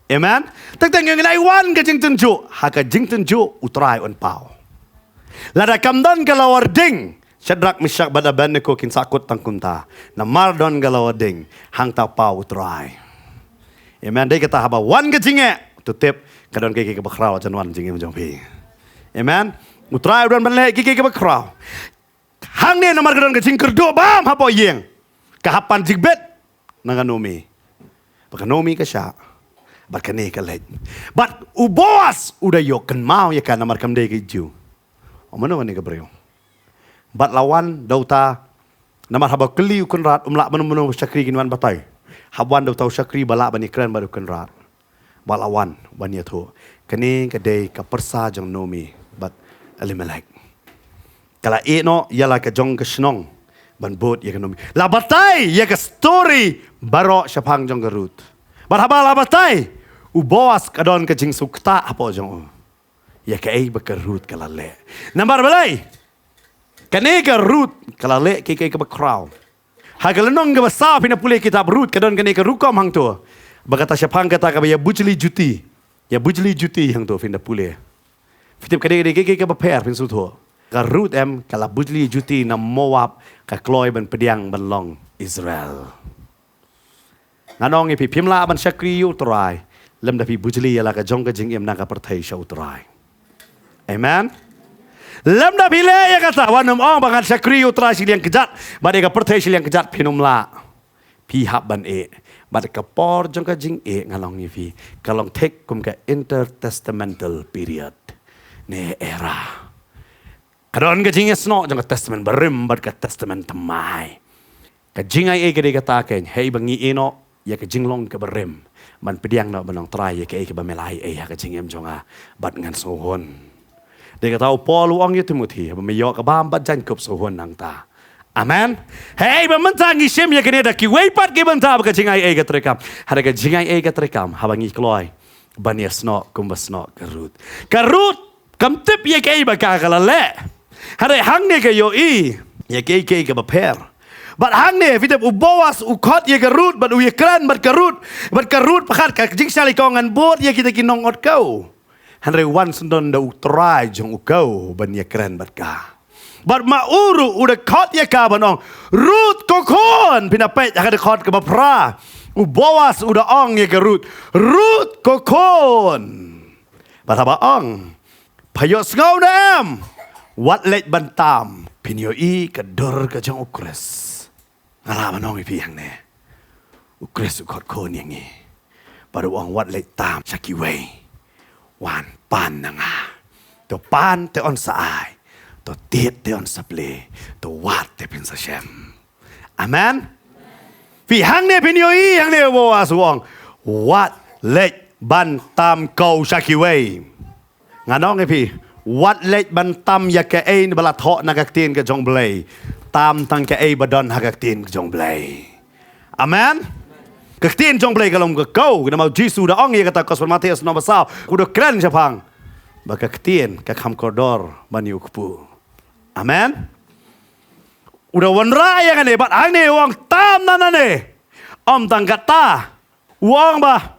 Amen. Teng teng ïoh ngi la wan ka jingtynjuh, ha ka jingtynjuh U Trai un paw. Lada kam don ka lawar ding, Shadrak, Meshak bad Abednego kin sahkut tang kumta. Namar don ka la wadeng, hangta paw u Trai. Amen. Dei kata haba wan ka jingeh, to tip, ka don kiei kiei kaba khraw jan wan jingim jong phi. Amen. U Trai u don ban leh kiei kiei kaba khraw. Hangne namar ka don ka jingkyrduh bam hapoh ïing. Ka hap ban jingbit na ka Naomi. Bad ka Naomi ka shah. Bad kane ka leit. Bad u Boas u da ïoh kynmaw ïa ka namar kam dei ka Jiw. Ong mano kane ka briew. Bad la wan da uta. Namar haba kylli u kynrad um lah ban mano shakri kin wan batai. Haba wan da uta u shakri ba lah ban ïakren bad u kynrad. Ba la wan ban ïathuh. Kane ka dei ka pyrsa jong Naomi bad Elimelek. Ka la ïeh noh ïa la ka jong ka shnong ban bud ïa ka Naomi. La batai ïa ka story baroh shaphang jong ka Ruth. Bad haba la batai, u Boas ka don ka jingsngewthuh hapoh jong u ïa kaei ba ka Ruth ka la leh. Namar balei? Kane ka Ruth ka la leh kiei kiei kaba khraw. Ha ka lynnong kaba saw phin da pule kitab Ruth ka don kane ka rukom hangto. Ba kata shaphang kata kaba ïa bujli juti. Ïa bujli juti hangto phin da pule. Phi tip ka dei ka dei kiei kiei kaba pher phin sngewthuh. Ka Ruth em ka la bujli juti na Moab ka kloi ban pdiang ban long Israel. Ngan ong ïa phi phim lah ban shakri ïa u Trai lymda phi bujli ïa la ka jong ka jingim na ka pyrthei sha u Trai. Amen. Lymda phi leh ïa kata, wat nym ong ba ngan shakri ïa u Trai shiliang kjat bad ïa ka pyrthei shiliang kjat, phin nym lah. Phi hap ban ïeh. Bad ka por jong ka jingïeh ngan ong ïa phi ka long thik kum ka intertestamental period. Ne era. Ka don ka jingïasnoh jong ka testament barim bad ka testament thymmai. Ka jingaiei ka dei kata kein, hei ba ngi ïeh noh ïa ka jinglong kaba rim ban pdiang noh ban ong Trai ïa kaei kaba me la ai ei ha ka jingim jong nga bad ngan sngewhun. Dei kata u Paul u ong ïa u Timothi, ba me ïoh ka bam bad jaiñkup sngewhun nangta. Amen. Hei ba mynta ngi shim ïa kane da kiwei pat ki bynta ba ka jingaiei ka treikam. Hynrei ka jingaiei ka treikam haba ngi kloi ban ïasnoh kumba snoh ka Ruth. Ka Ruth kam tip ïa kaei ba ka ka la leh. Hynrei hangne ka ïohi ïa kaei kaei kaba pher. Bad hangne phi tip u Boas u khot ïa ka Ruth bad u ïakren bad ka Ruth. Bad ka Ruth pyrkhat ka jingshai lei ka ong ngan bud ïa kita ki nongot khaw. Hynrei wan syndon da u Trai jong u khaw ban ïakren bad ka. Bad ma u ruh u da khot ïa ka ban ong Ruth ko khun, phin da peit ha ka dkhot kaba phra. U Boas u da ong ïa ka Ruth, Ruth ko khun. Bad haba ong pha ïohsngew ne em, wat leit ban tam, phin ïohi ka dur ka jong u Khrist. Nga lah ban ong ïa phi hangne, u Khrist u khot khun ïa ngi. Bad u ong wat leit tam sha kiwei, wan pan na nga. To pan te yn sa ai, to tied te yn sa plie, to wad te phin sa shem. Amen. Phi hangne phin ïohi hangne u Boas u ong wat leit ban tam khaw sha kiwei. Ngan ong ïa phi, wat leit ban tam ïa kaei ba la thoh na ka ktien ka jong Blei. Tam tang kaei ba don ha ka ktien ka jong Blei. Amen. Ka ktien jong Blei ka long ka khaw, namar u Jisu u da ong ïa kata, Gospel Mathaios lynnong ba saw, u da kren shaphang ba ka ktien ka kham kordor ban ïa u kpu. Amen. U da wanrah ïa kane bad hangne u ong tam na nane. Ym tang kata, u ong ba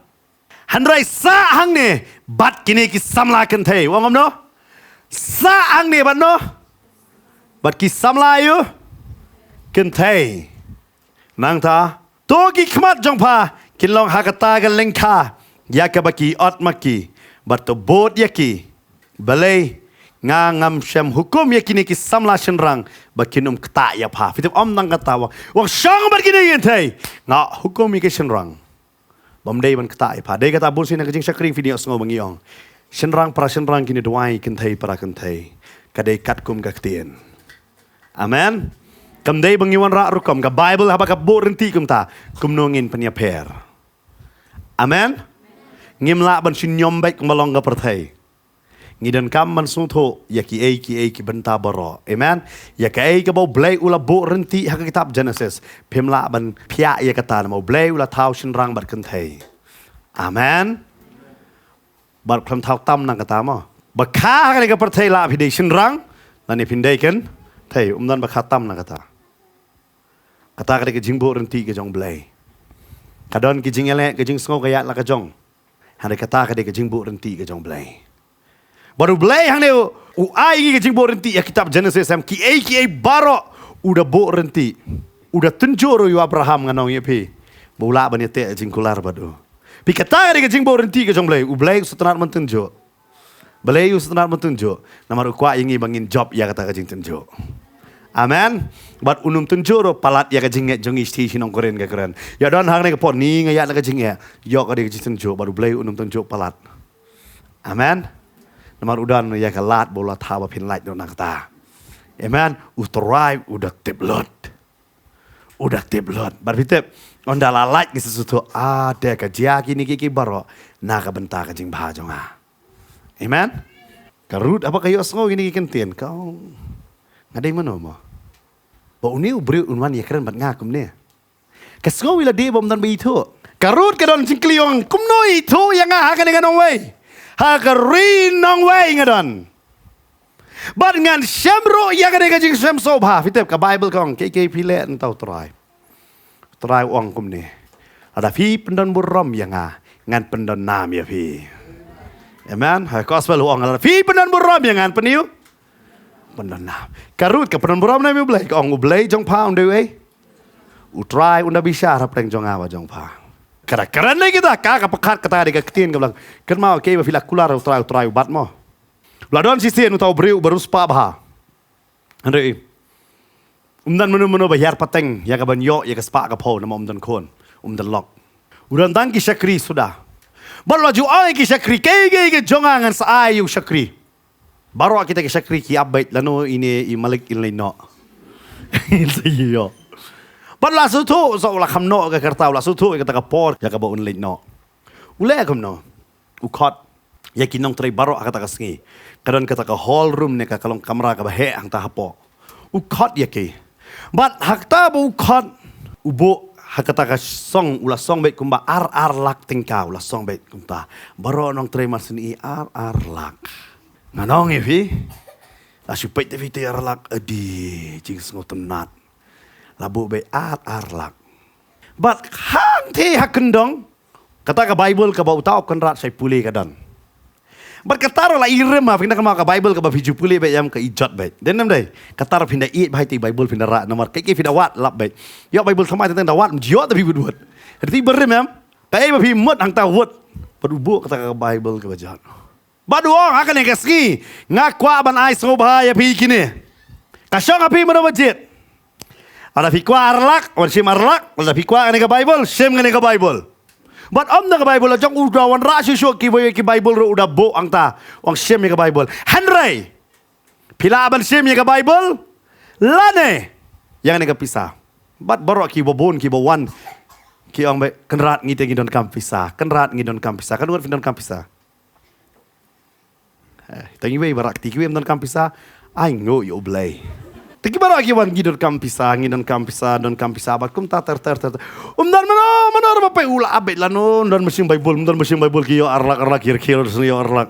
hynrei sah hangne bad kine ki samla kynthei. U ong kumno? Sah hangne bad no? Bad ki samla ïa u kynthei. Nangta to ki khmat jong pha kin long ha kata ka lyngkha ïa kaba ki ot ma ki, bad to bud ïa ki. Balei nga ngam shym hukum ïa kine ki samla shynrang ba kin ym ktah ïa pha? Phi tip ym tang kata, u ong shong bad kine ki kynthei, nga hukum ïa ki shynrang. Bym dei ban ktah ïa pha. Dei kata bun sien ha ka jingshakri phin ïohsngew ba ngi ong shynrang para shynrang, kine duwai kynthei para kynthei. Ka dei katkum ka ktien. Amen. Kam dei ba ngi wanrah rukom, ka Baibl haba ka buh rynti kumta, kumno ngin pynïapher? Amen. Ngim lah ban shim niam beit kumba long ka pyrthei. Ngi donkam ban sngewthuh ïa kiei kiei ki bynta baroh. Amen. Ïa kaei kaba U Blei u la buh rynti ha ka kitab Genesis, phim lah ban phiah ïa kata, namar U Blei u la thaw shynrang bad kynthei. Amen. Bad khlem thaw tam na kata mo, ba kha ha kane ka pyrthei lah phi dei shynrang lane phin dei kynthei, ym don ba kha tam na kata. Kata ka dei ka jingbuh rynti ka jong U Blei. Ka don ka jingïaleh, ka jingsngew ka ïaid la ka jong. Hynrei kata ka dei ka jingbuh rynti ka jong U Blei. Bad U Blei hangne u U ai ngi ka jingbuh ryntih ïa kitab Genesis em, kiei kiei baroh u da buh ryntih. U da tynjuh ruh ïa u Abraham, nga ong ïa phi, ba u lah ban ïateh jingkular bad u. Phi, kata ka dei ka jingbuh ryntih ka jong Blei. U Blei u sngewtynnat ban tynjuh. Blei u sngewtynnat ban tynjuh. Namar u kwah ïa ngi ba ngin jop ïa kata ka jingtynjuh. Amen. Bad un ym tynjuh ruh palat ïa ka jingeh jong ngi, shi shi nongkren ka kren. Ïa don hangne ka por ni nga ïa la ka jingeh. Ïoh ka dei ka jingtynjuh bad u Blei un ym tynjuh palat. Amen. Namar u don ïa ka lad ba u la thaw ba phin lait noh na kata. Amen. U Trai u da tip lut. U da tip lut. Bad phi tip, ynda la lait ngi sngewthuh, ah, te ka jia kine kiei kiei baroh na ka bynta ka jingbha jong nga. Amen. Ka Ruth haba ka ïohsngew kine ki kyntien, ka ong, nga dei mano mo? Ba une u briew un wan ïakren bad nga kumne. Ka sngew ïa lade ba ym don ba ithuh. Ka Ruth ka don jingkylli, ong, kumno ithuh ïa nga ha kane ka nongwei? Ha ka ri nongwei nga don. Bad ngan shem ruh ïa kane ka jingshem sngewbha. Phi tip ka Baibl ka ong, kiei kiei phi leh, ngan tau Trai. Trai u ong kumne, lada phi pyndonburom ïa nga, ngan pyndonnam ïa phi. Amen. Ha gospel u ong, lada phi pyndonburom ïa nga, ngan pyni u pyndonnam. Ka Ruth ka pyndonburom ne ïa u Blei, ka ong, u Blei jong pha un dei uei? U Trai un da bishar hapdeng jong nga bad jong pha. Ka da kren ïa kita, ka, ka pyrkhat kata dei ka ktien ka Blei. Kynmaw, kiei ba phi la kular, u Trai, u Trai u bat mo. La don shisien uta u briew uba riewspah bha. Hynrei um don mano mano ba hiar pateng ïa ka ban ïoh ïa ka spah ka phew namar um don khun, um don lok. U don tang ki shakri suda. Bad la ju ai ki shakri, kiei kiei ki jong nga ngan sa ai ïa u shakri. Baroh kita ki shakri ki ap beit, lano ine i malik in leit noh. In sa ïoh. Bad la sngewthuh, sa u la kham noh ka kyrta, u la sngewthuh ïa kata ka por ïa kaba un leit noh. U leh kumno? U khot ïa ki nongtrei baroh ha kata ka sngi. Ka don kata ka hall room ne ka, ka long kamra kaba heh hangta hapoh. U khot ïa ki. Bad ha kata ba u khot, u buh ha kata ka song, u la song beit kumba ar ar lak tyngka, u la song beit kumta. Baroh nongtrei mar shen i ar ar lak. Ngan ong ïa phi, la shu peit te phi te ar lak, adi, jingsngewtynnat. La buh beit ar ar lak. Bad hangtei ha kyndong, kata ka Baibl kaba uta u Kynrad shai pule ka don. Bad kata ruh la i rim, ha, phin da kynmaw ka Baibl kaba phi ju pule beit em, ka i jot beit. Dei ne ym dei? Kata ruh phin da ïeit bha ïa te Baibl, phin da rah namar kiei kiei phi da wad lap beit. Ïoh Baibl thymmai teng teng da wad, ym ju ïoh te phi wad wad. Hynrei te ba rim em, kaei ba phi mut hangta wad. Bad u buh kata ka Baibl kaba jot. Bad u ong, ha kane ka sngi nga kwah ban ai sngewbha ïa phi kine. Ka shong ha phi mano ba jied. Lada phi kwah ar lak, wan shim ar lak. Lada phi kwah kane ka Baibl, shim kane ka Baibl. Bad ym tang ka Baibl, la jong u da wanrah shuh shuh kiwei ki Baibl ruh u da buh hangta, wan shim ïa ka Baibl. Hynrei phi lah ban shim ïa ka Baibl lane ïa kane ka pisa. Bad baroh kiba bun kiba wan ki ong beit, Kynrad, ngi te ngi donkam pisa, Kynrad, ngi donkam pisa. Katno ngut phi donkam pisa? Eh, tang iwei ba rah kti, kiwei ym donkam pisa. Ai nguh ïa U Blei. Te kiba rah ki wan, ngi donkam pisa, ngi donkam pisa, donkam pisa, bad kumta ter ter ter ter. Um don mano mano ruh ba peit, u la ap beit lano, um don mynsiem Baibl, um don mynsiem Baibl, ki ïoh ar lak ar lak, ki rkhie ruh shu ïoh ar lak.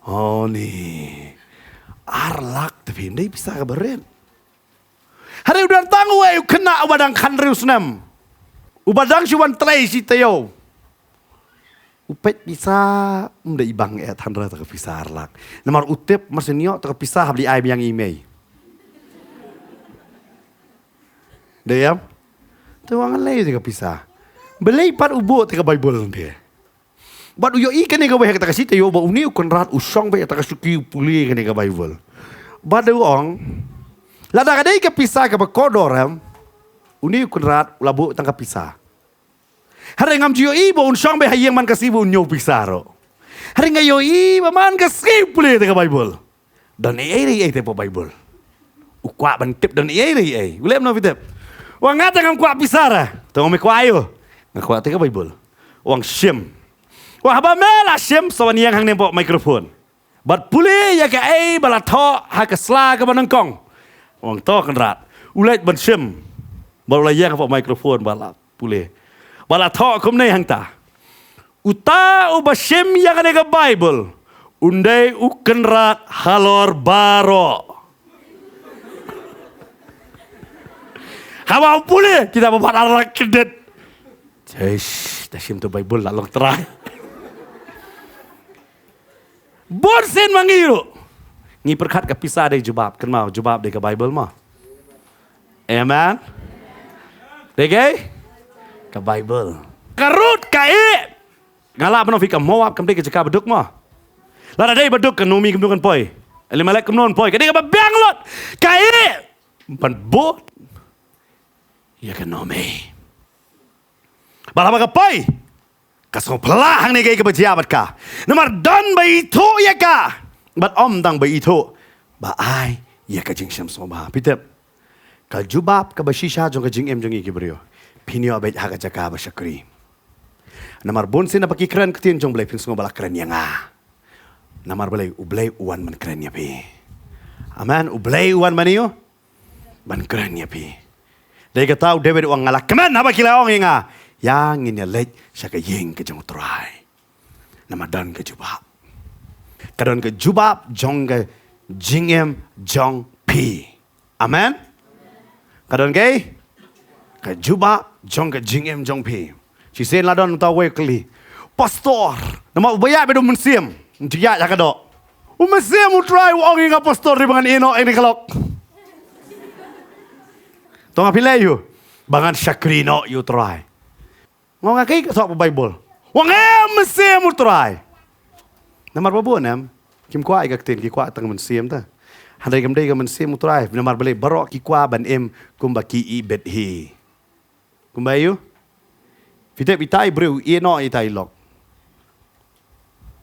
Oh ni. Ar lak te phi, ym dei pisa kaba rit. Hynrei u don tang uwei u khynnah uba dang khathynriew snem, uba dang shu wan trei shi taïew. U peit pisa, um dei i bang eh than re te ka pisa ar lak. Namar u tip mar shen ïoh te ka pisa hap leit ai biang i mei. Dei em? Te u ong, lei te ka pisa. Balei pat u buh te ka Baibl te. Bad u ïohi kane kawei ha kata ka shi taïew ba une u Kynrad u shong beit ha kata ka shuki u pule kane ka Baibl. Bad u ong, lada ka dei ka pisa kaba kordor em, une u Kynrad u la buh tang ka pisa. Hynrei ngam ju ïohi ba un shong beit ha ïing man ka sngi ba un ñiew pisa ruh. Hynrei nga ïohi ba man ka sngi u pule te ka Baibl. Don ei ei ei te hapoh Baibl. U kwah ban tip don ei ei ei. U leh kumno phi tip? U ong, nga te ngam kwah pisa re. Te u ong, me kwah aïu? Nga kwah te ka Baibl. U ong, shim. U ong, haba me la shim, sa wan ïeng hangne hapoh microphone. Bad pule ïa kaei ba la thoh ha ka sla kaba nyngkong. U ong, to Kynrad. U leit ban shim. Bad u la ïeng hapoh microphone bad la pule. Bad la thoh kumne hangta. Uta uba shim ïa kane ka Baibl un dei u Kynrad halor baroh. Haba u pule, kita ba bat ar lak kyndit. Eish, da shim tu Baibl la long trai. Bun sien ma ngi ruh. Ngi pyrkhat ka pisa dei jubab, kynmaw jubab dei ka Bible mo. Amen. Dei ka? Ka Bible. Ka Ruth ka ïeh. Nga lah ban ong phi ka Moab kam dei ka jaka ba duk mo. Lada dei ba duk ka Naomi kam dei kan poi. Elimelek kam dei kan poi. Ka dei kaba biang lut. Ka ïeh ban bud ïa ka Naomi. Bad haba ka poi, ka sngewphylla hangne kaei kaba jia bad ka. Namar don ba ithuh ïa ka. Bad ym tang ba ithuh, ba ai ïa ka jingshem sngewbha. Phi tip, ka jubab kaba shisha jong ka jingim jong ngi ki briew, phin ïoh beit ha ka jaka ba shakri. Namar bun sien haba ki kren ktien jong U Blei phin sngew ba la kren ïa nga. Namar balei? U Blei u wan ban kren ïa phi. Amen. U Blei u wan ban ïa u ban kren ïa phi. Dei kata u David u ong, nga la kmen haba ki la ong ïa nga, ïa ngin ïa leit sha ka ïing ka jong U Trai. Namar don ka jubab. Ka don ka jubab jong ka jingim jong phi. Amen. Ka don kaei? Ka jubab jong ka jingim jong phi. Shisien la don uta uwei u kylli, Pastor, namar uba ïaid beit u Mynsiem, ym ju ïaid ha ka doh. U Mynsiem U Trai u ong ïa nga, Pastor, dei ba ngan ïehnoh ïa kane ka lok. To nga phi leh ïa u, ba ngan shakri noh ïa U Trai. Nga ong, nga, kaei ka thoh ha Bible? U ong, eh, Mynsiem U Trai. Namar ba bun em, kim kwah ïa ka ktien, ki kwah tang Mynsiem te. Hynrei kam dei ka Mynsiem U Trai, namar balei? Baroh ki kwah ban im kumba ki ibit hi. Kumba ïa u? Phi tip ita i briew i ïehnoh ïa ita i lok.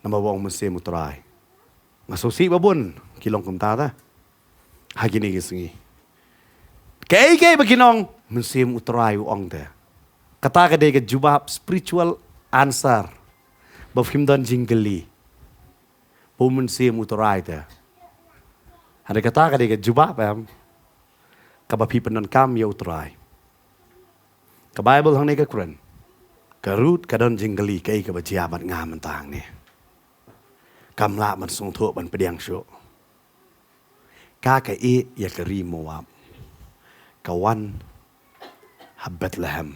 Namar ba ong Mynsiem U Trai. Nga sngewsih ba bun ki long kumta te ha kine ki sngi. Kaei kaei ba kin ong, Mynsiem U Trai u ong te. Kata ka dei ka jubab, spiritual answer, ba phim don jingkylli. Ba u Mynsiem U Trai te. Hynrei kata ka dei ka jubab em, kaba phi pyndonkam ïa U Trai. Ka Bible hangne ka kren, ka Ruth ka don jingkylli, kaei kaba jia bad nga mynta hangne. Kam lah ban sngewthuh ban pdiang shuh. Ka, ka ïeh ïa ka ri Moab. Ka wan ha Bethlehem.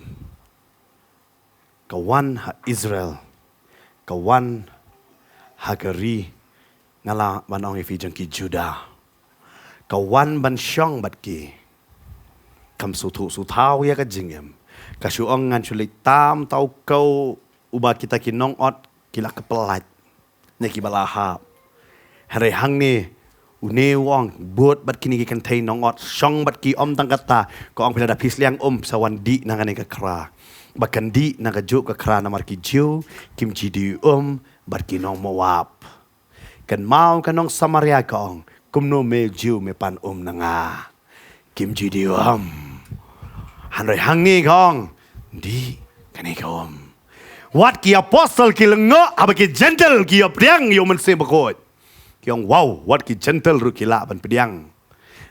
Ka wan ha Israel. Ka wan ha ka ri, nga lah ban ong ïa phi, jong ki Judah. Ka wan ban shong bad ki. Kam sngewthuh sngewthaw ïa ka jingim. Ka shu ong, ngan shu leit tam uta u kow uba kita ki nongot ki la kypelait ne kiba la hap. Hynrei hangne une u ong, bud bad kine ki kynthei nongot, shong bad ki. Ym tang kata, ka ong, phi, lada phi sliang um, sa wan dih na kane ka khra. Ba kan dih na kajuh ka khra, namar ki Jiw kim ju dih um bad ki nong Moab. Kynmaw, ka nong Samaria ka ong, kumno me Jiw me pan um na nga? Kim ju dih um. Hynrei hangne ka ong, dih kane ka um. Wat ki apostol ki lyngngoh haba ki Jentil ki ïa pdiang ïa u Mynsiem Bakhuid. Ki ong, wow, wat ki Jentil ruh ki lah ban pdiang.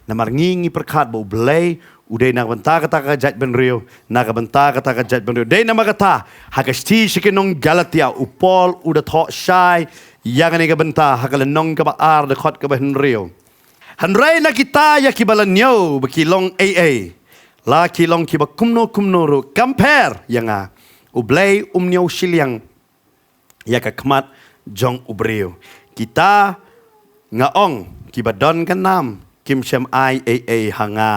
Namar ngi, ngi pyrkhat ba U Blei u dei na ka bynta kata ka jaitbynriew, na ka bynta kata ka jaitbynriew. Dei namar kata, ha ka shithi sha ki nong Galatia, u Paul u da thoh shai ïa kane ka bynta ha ka lynnong kaba ar, dkhot kaba hynriew. Hynrei na kita ïa kiba la ñiew ba ki long ei ei, la ki long kiba kumno kumno ruh, kam pher ïa nga. U Blei um ñiew shiliang ïa ka khmat jong u briew. Kita, nga ong, kiba don ka nam kim shym ai ei ei ha nga.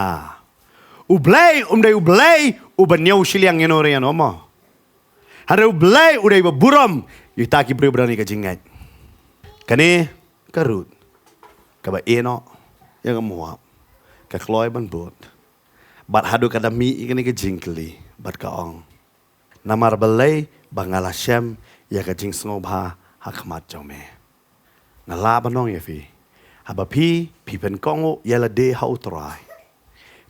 U Blei um dei U Blei uba ñiew shiliang ïano re ïano mo. Hynrei U Blei u dei ba burom ïa kita ki briew ba don ïa ka jingngeit. Kane ka Ruth, kaba ïehnoh ïa ka Moab, ka kloi ban bud. Bad haduh ka da mih ïa kane ka jingkylli bad ka ong, namar balei ba nga la shem ïa ka jingsngewbha ha khmat jong me? Nga lah ban ong ïa phi, haba phi, phi pynkohnguh ïa lade ha U Trai,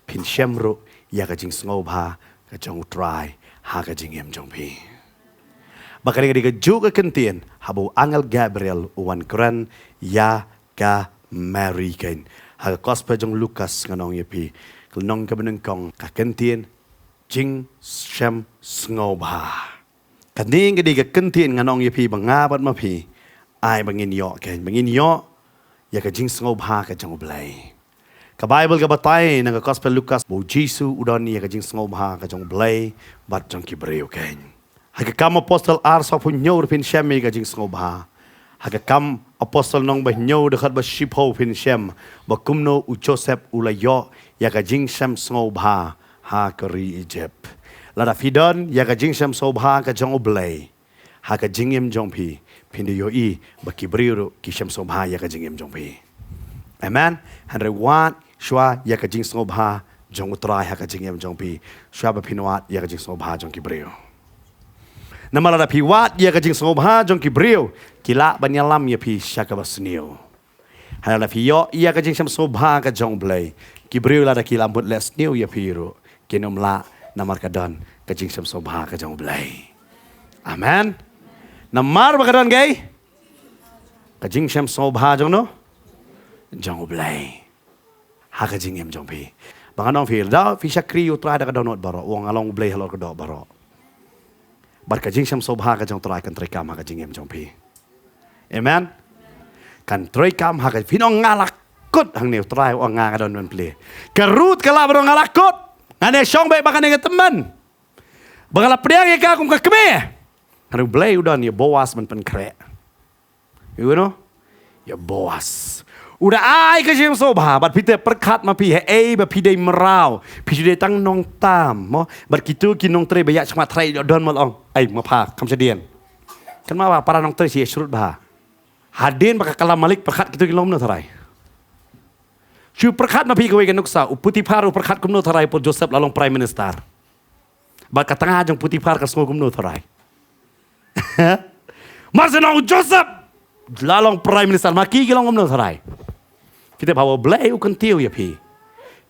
phin shem ruh ïa ka jingsngewbha ka jong U Trai ha ka jingim jong phi. Ba kane ka dei kajuh ka kyntien haba u angel Gabriel u wan kren ïa ka Mary kein. Ha ka Gospel jong Lukas, ngan ong ïa phi, ka lynnong kaba nyngkong, ka kyntien jingshem sngewbha. Kane ka dei ka kyntien, ngan ong ïa phi, ba nga bad ma phi, ai ba ngin ïoh kein, ba ngin ïoh ïa ka jingsngewbha ka jong U Blei. Ka Bible ka batai na ka Gospel Lukas ba U Jisu u don ïa ka jingsngewbha ka jong U Blei bad jong ki briew kein. Ha ki Kam Apostol ar, sawphew hynñiew ruh phin shem ïa ka jingsngewbha. Ha ka Kam Apostol lynnong ba hynñiew dkhot ba shiphew phin shem ba kumno u Joseph u la ïoh ïa ka jingshem sngewbha ha ka ri Egypt. Lada phi don ïa ka jingshem sngewbha ka jong U Blei ha ka jingim jong phi, phin da ïohi ba ki briew ruh ki shem sngewbha ïa ka jingim jong phi. Amen. Hynrei wad shuwa ïa ka jingsngewbha jong U Trai ha ka jingim jong phi shuwa ba phin wad ïa ka jingsngewbha jong ki briew. Namar lada phi wad ïa ka jingsngewbha jong ki briew, ki lah ban ïalam ïa phi sha kaba sniew. Hynrei lada phi ïoh ïa ka jingshem sngewbha ka jong U Blei, ki briew lada ki la mut leh sniew ïa phi ruh, kin ym lah namar ka don ka jingshem sngewbha ka jong U Blei. Amen. Namar ba ka don kaei? Ka jingshem sngewbha jong no? Jong U Blei. Ha ka jingim jong phi. Ba ngan ong phi, lada phi shakri ïa U Trai da ka dohnud baroh, u ong nga long U Blei halor ka doh baroh. Bad ka jingshem sngewbha ka jong U Trai kan treikam ha ka jingim jong phi. Amen. Kan treikam ha ka, phin ong nga la kut hangne, U Trai u ong nga, nga don ban plie. Ka Ruth ka lah ban ong nga la kut. Ngan ïa shong beit ba kane ka tymmen. Ba nga la pdiang ïa ka kum ka kmie. Hynrei U Blei u don ïa Boas ban pynkhreh. You know? Ïa Boas. U da ai ka jingsngewbha, bad phi te pyrkhat ma phi, haei ba phi dei mraw, phi shu dei tang nongtam, mo? Bad kito ki nongtrei ba ïaid shakhmat tharai ïoh don mo, la ong, ai, ma pha, kham shadien. Kynmaw ba para nongtrei shi ïa shrut bha. Hadien ba ka kylla malik pyrkhat kito ki long kumno tharai. Shu pyrkhat ma phi kawei ka nuksa, u Potiphar u pyrkhat kumno tharai por Joseph la long Prime Minister. Bad ka tnga jong Potiphar ka sngew kumno tharai. Mar shu ong u Joseph la long Prime Minister, ma ki ki long kumno tharai. Phi tip haba U Blei u kyntiew ïa phi,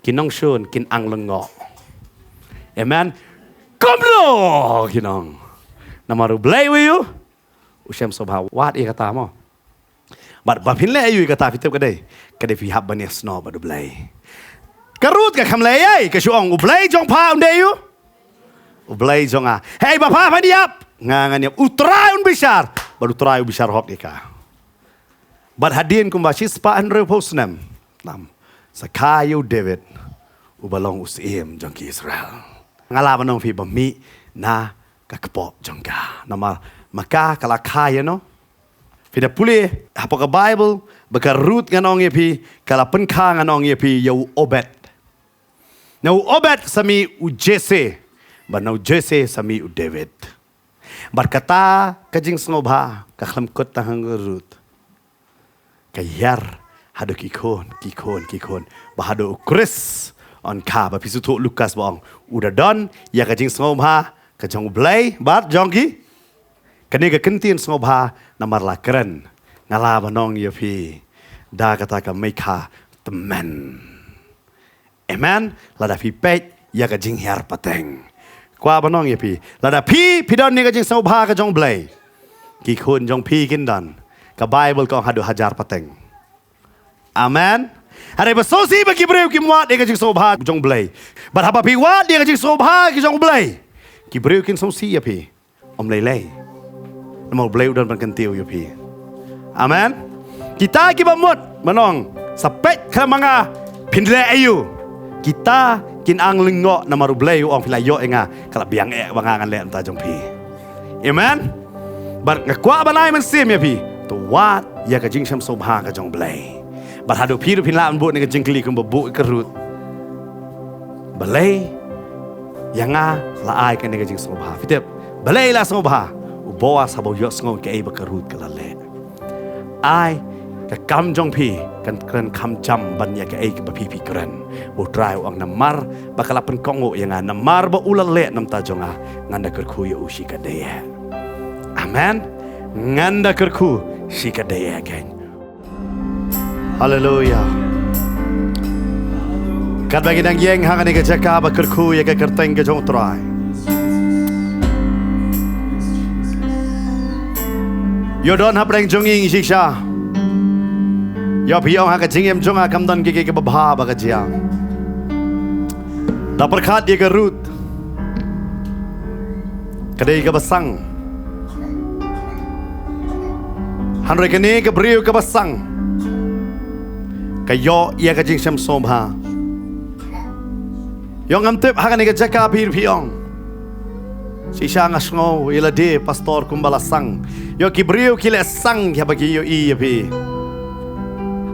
ki nongshun kin ang lyngngoh. Amen. Kumno kin ong? Namar U Blei u ïoh, u shem sngewbha, wad ïa kata mo. Bad ba phin leh aïu ïa kata, phi tip ka dei, ka dei phi hap ban ïasnoh bad U Blei. Ka Ruth ka kham leh ei, ka shu ong U Blei jong pha un dei u, U Blei jong nga. Hei ba pha phan ïap, nga ngan ïap. U Trai un bishar, bad U Trai u bishar hok ïa ka. Bad hadien kumba shispah hynriewphew snem, nam, sa kha ïa u David, uba long u syiem jong ki Israel. Nga lah ban ong phi ba mih na ka kpoh jong ka. Namar ma ka ka la kha ïa no? Phi da pule hapoh ka Baibl ba ka Ruth ngan ong ïa phi, ka la pynkha ngan ong ïa phi ïa u Obed. Na u Obed sa mih u Jesse, bad na u Jesse sa mih u David. Bad kata ka jingsngewbha ka khlem kut tang ha ka Ruth. Ka hiar haduh ki khun, ki khun, ki khun. Ba haduh u Khrist yn kha, ba phi sngewthuh Lukas ba ong, u da don ïa ka jingsngewbha ka jong U Blei bad jong ki. Kane ka kyntien sngewbha namar la kren, nga lah ban ong ïa phi, da kata ka mei kha tymmen. Amen. Lada phi peit ïa ka jinghiar pateng. Kwah ban ong ïa phi, lada phi, phi don ïa ka jingsngewbha ka jong U Blei, ki khun jong phi kin don, ka Baibl ka ong, haduh hajar pateng. Amen. Hynrei ba sngewsih ba ki briew kim wad ïa ka jingsngewbha jong U Blei. Bad haba phi wad ïa ka jingsngewbha ka jong U Blei, ki briew kin sngewsih ïa phi. Ym lei lei. Namar U Blei u don ban kyntiew ïa phi. Amen. Kita kiba mut ban ong, sa peit khlem ma nga phin leh aïu, kita kin ang lyngngoh namar U Blei u ong, phi la ïoh ïa nga, ka la biang eh ba nga ngan leh na ka bynta jong phi. Amen. Bad nga kwah ban ai mynsiem ïa phi, to wad ïa ka jingshem sngewbha ka jong U Blei. Bad haduh phi ruh phin lah ban buh ïa ka jingkylli kumba buh ïa ka Ruth. Balei ïa nga la ai kane ka jingsngewbha? Phi tip, balei la sngewbha? U Boas haba u ïohsngew kaei ba ka Ruth ka la leh, ai, ka kam jong phi kan kren kham jam ban ïa kaei kaba phi phi kren. U Trai u ong, namar ba ka la pynkohnguh ïa nga, namar ba u la leh na ka bynta jong nga, ngan da kyrkhu ïa u shikatdei. Amen. Ngan da kyrkhu shikatdei, keiñ. Haleluia. Katba ngi dang ïeng ha kane ka jaka ba kyrkhu ïa ka kyrteng ka jong U Trai, ïoh don hapdeng jong ngi shisha. Ïoh phi ong, ha ka jingim jong nga kam don kiei kiei kiba bha ba ka jia. Da pyrkhat ïa ka Ruth, ka dei kaba sang. Hynrei kane ka briew kaba sang, ka ïoh ïa ka jingshem sngewbha. Ïoh ngam tip ha kane ka jaka phi phi ong, shisha nga sngew ïa lade pastor kumba la sang. Ïoh ki briew ki leh sang ki haba ki ïohi ïa phi.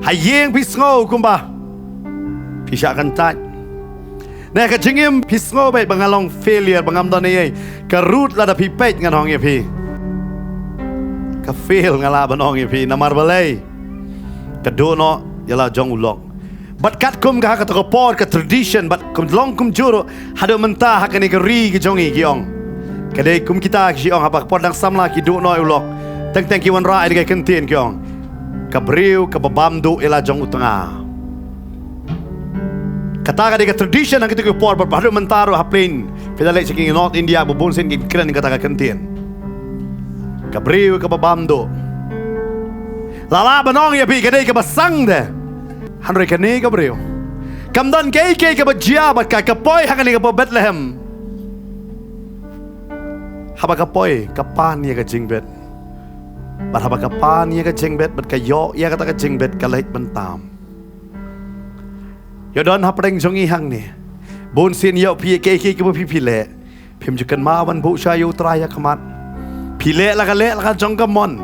Ha ïing phi sngew kumba phi shah kyntait. Ne ka jingim phi sngew beit ba nga long failure, ba ngam don ei ei. Ka Ruth, lada phi peit ngan ong ïa phi, ka fail nga lah ban ong ïa phi. Namar balei? Ka duh noh ïa la jong u lok. Bad katkum ka ha kata ka por ka tradition bad kum long kumjuh ruh haduh mynta ha kane ka ri ka jong ngi ki ong. Ka dei kum kita ki ong haba ka por dang samla ki duh noh ïa u lok. Teng teng ki wanrah ïa ka ktien ki ong, ka briew kaba bam duh ïa la jong u tnga. Kata ka dei ka tradition ha kito ki por bad haduh mynta ruh ha pdeng phi la leit sha ki North India ba bun sien ki kren kata ka ktien. Ka briew kaba bam duh. La lah ban ong ïa phi ka dei kaba sang de. Hynrei kane ka briew kam don kaei kaei kaba jia bad ka, ka poi ha kane ka Bethlehem. Haba ka poi ka pan ïa ka jingbit. Bad haba ka pan ïa ka jingbit bad ka ïoh ïa kata ka jingbit ka leit ban tam. Ïoh don hapdeng jong ngi hangne. Bun sien ïoh phi ïa kaei kaei kaba phi phi leh. Phim ju kynmaw ban buh shuwa ïa u Trai ha khmat. Phi leh la ka leh la ka jong ka mon.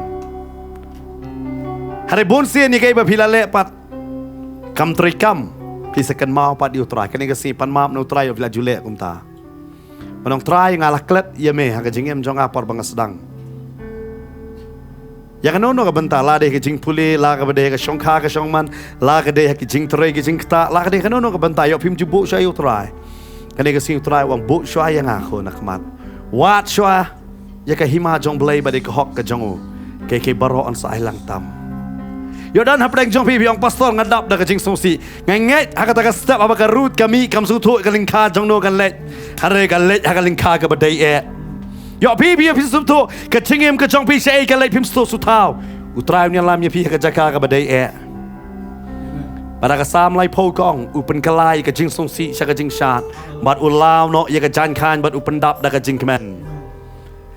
Hynrei bun sien ïa kaei ba phi la leh pat kam trei kam. Phi sa kynmaw pat ïa u Trai. Kane ka sngi pan map na u Trai ïoh phi la ju leh kumta. Ban ong Trai nga la klet ïa me ha ka jingim jong nga por ba nga sdang. Ïa kano kano ka bynta, la dei ka jingpule, la ka ba dei ka shongkha ka shongman, la ka dei ha ki jingtrei ki jingktah, la ka dei kano kano ka bynta, ïoh phim ju buh shuwa ïa u Trai. Kane ka sngi u Trai u ong buh shuwa ïa nga khun ha khmat. Wad shuwa ïa ka hima jong Blei bad ïa ka hok ka jong u. Kaei kaei baroh yn sa ai lang tam. Ïoh don hapdeng jong phi phi ong pastor nga dap da ka jingsngewsih. Nga ngeit ha kata ka step haba ka Ruth ka mih kam sngewthuh ka lyngkha jong no kan leit. Hynrei ka leit ha ka lyngkha kaba dei eh. Ïoh phi phi phi sngewthuh ka jingim ka jong phi shaei ka leit phim sngewthuh sngewthaw. U Trai un ïalam ïa phi ha ka jaka kaba dei eh. Bad ha ka Salm laiphew ka ong u pynkylla ïa ka jingsngewsih sha ka jingshad. Bad u law noh ïa ka jaiñ khaiñ bad u pyndap da ka jingkmen.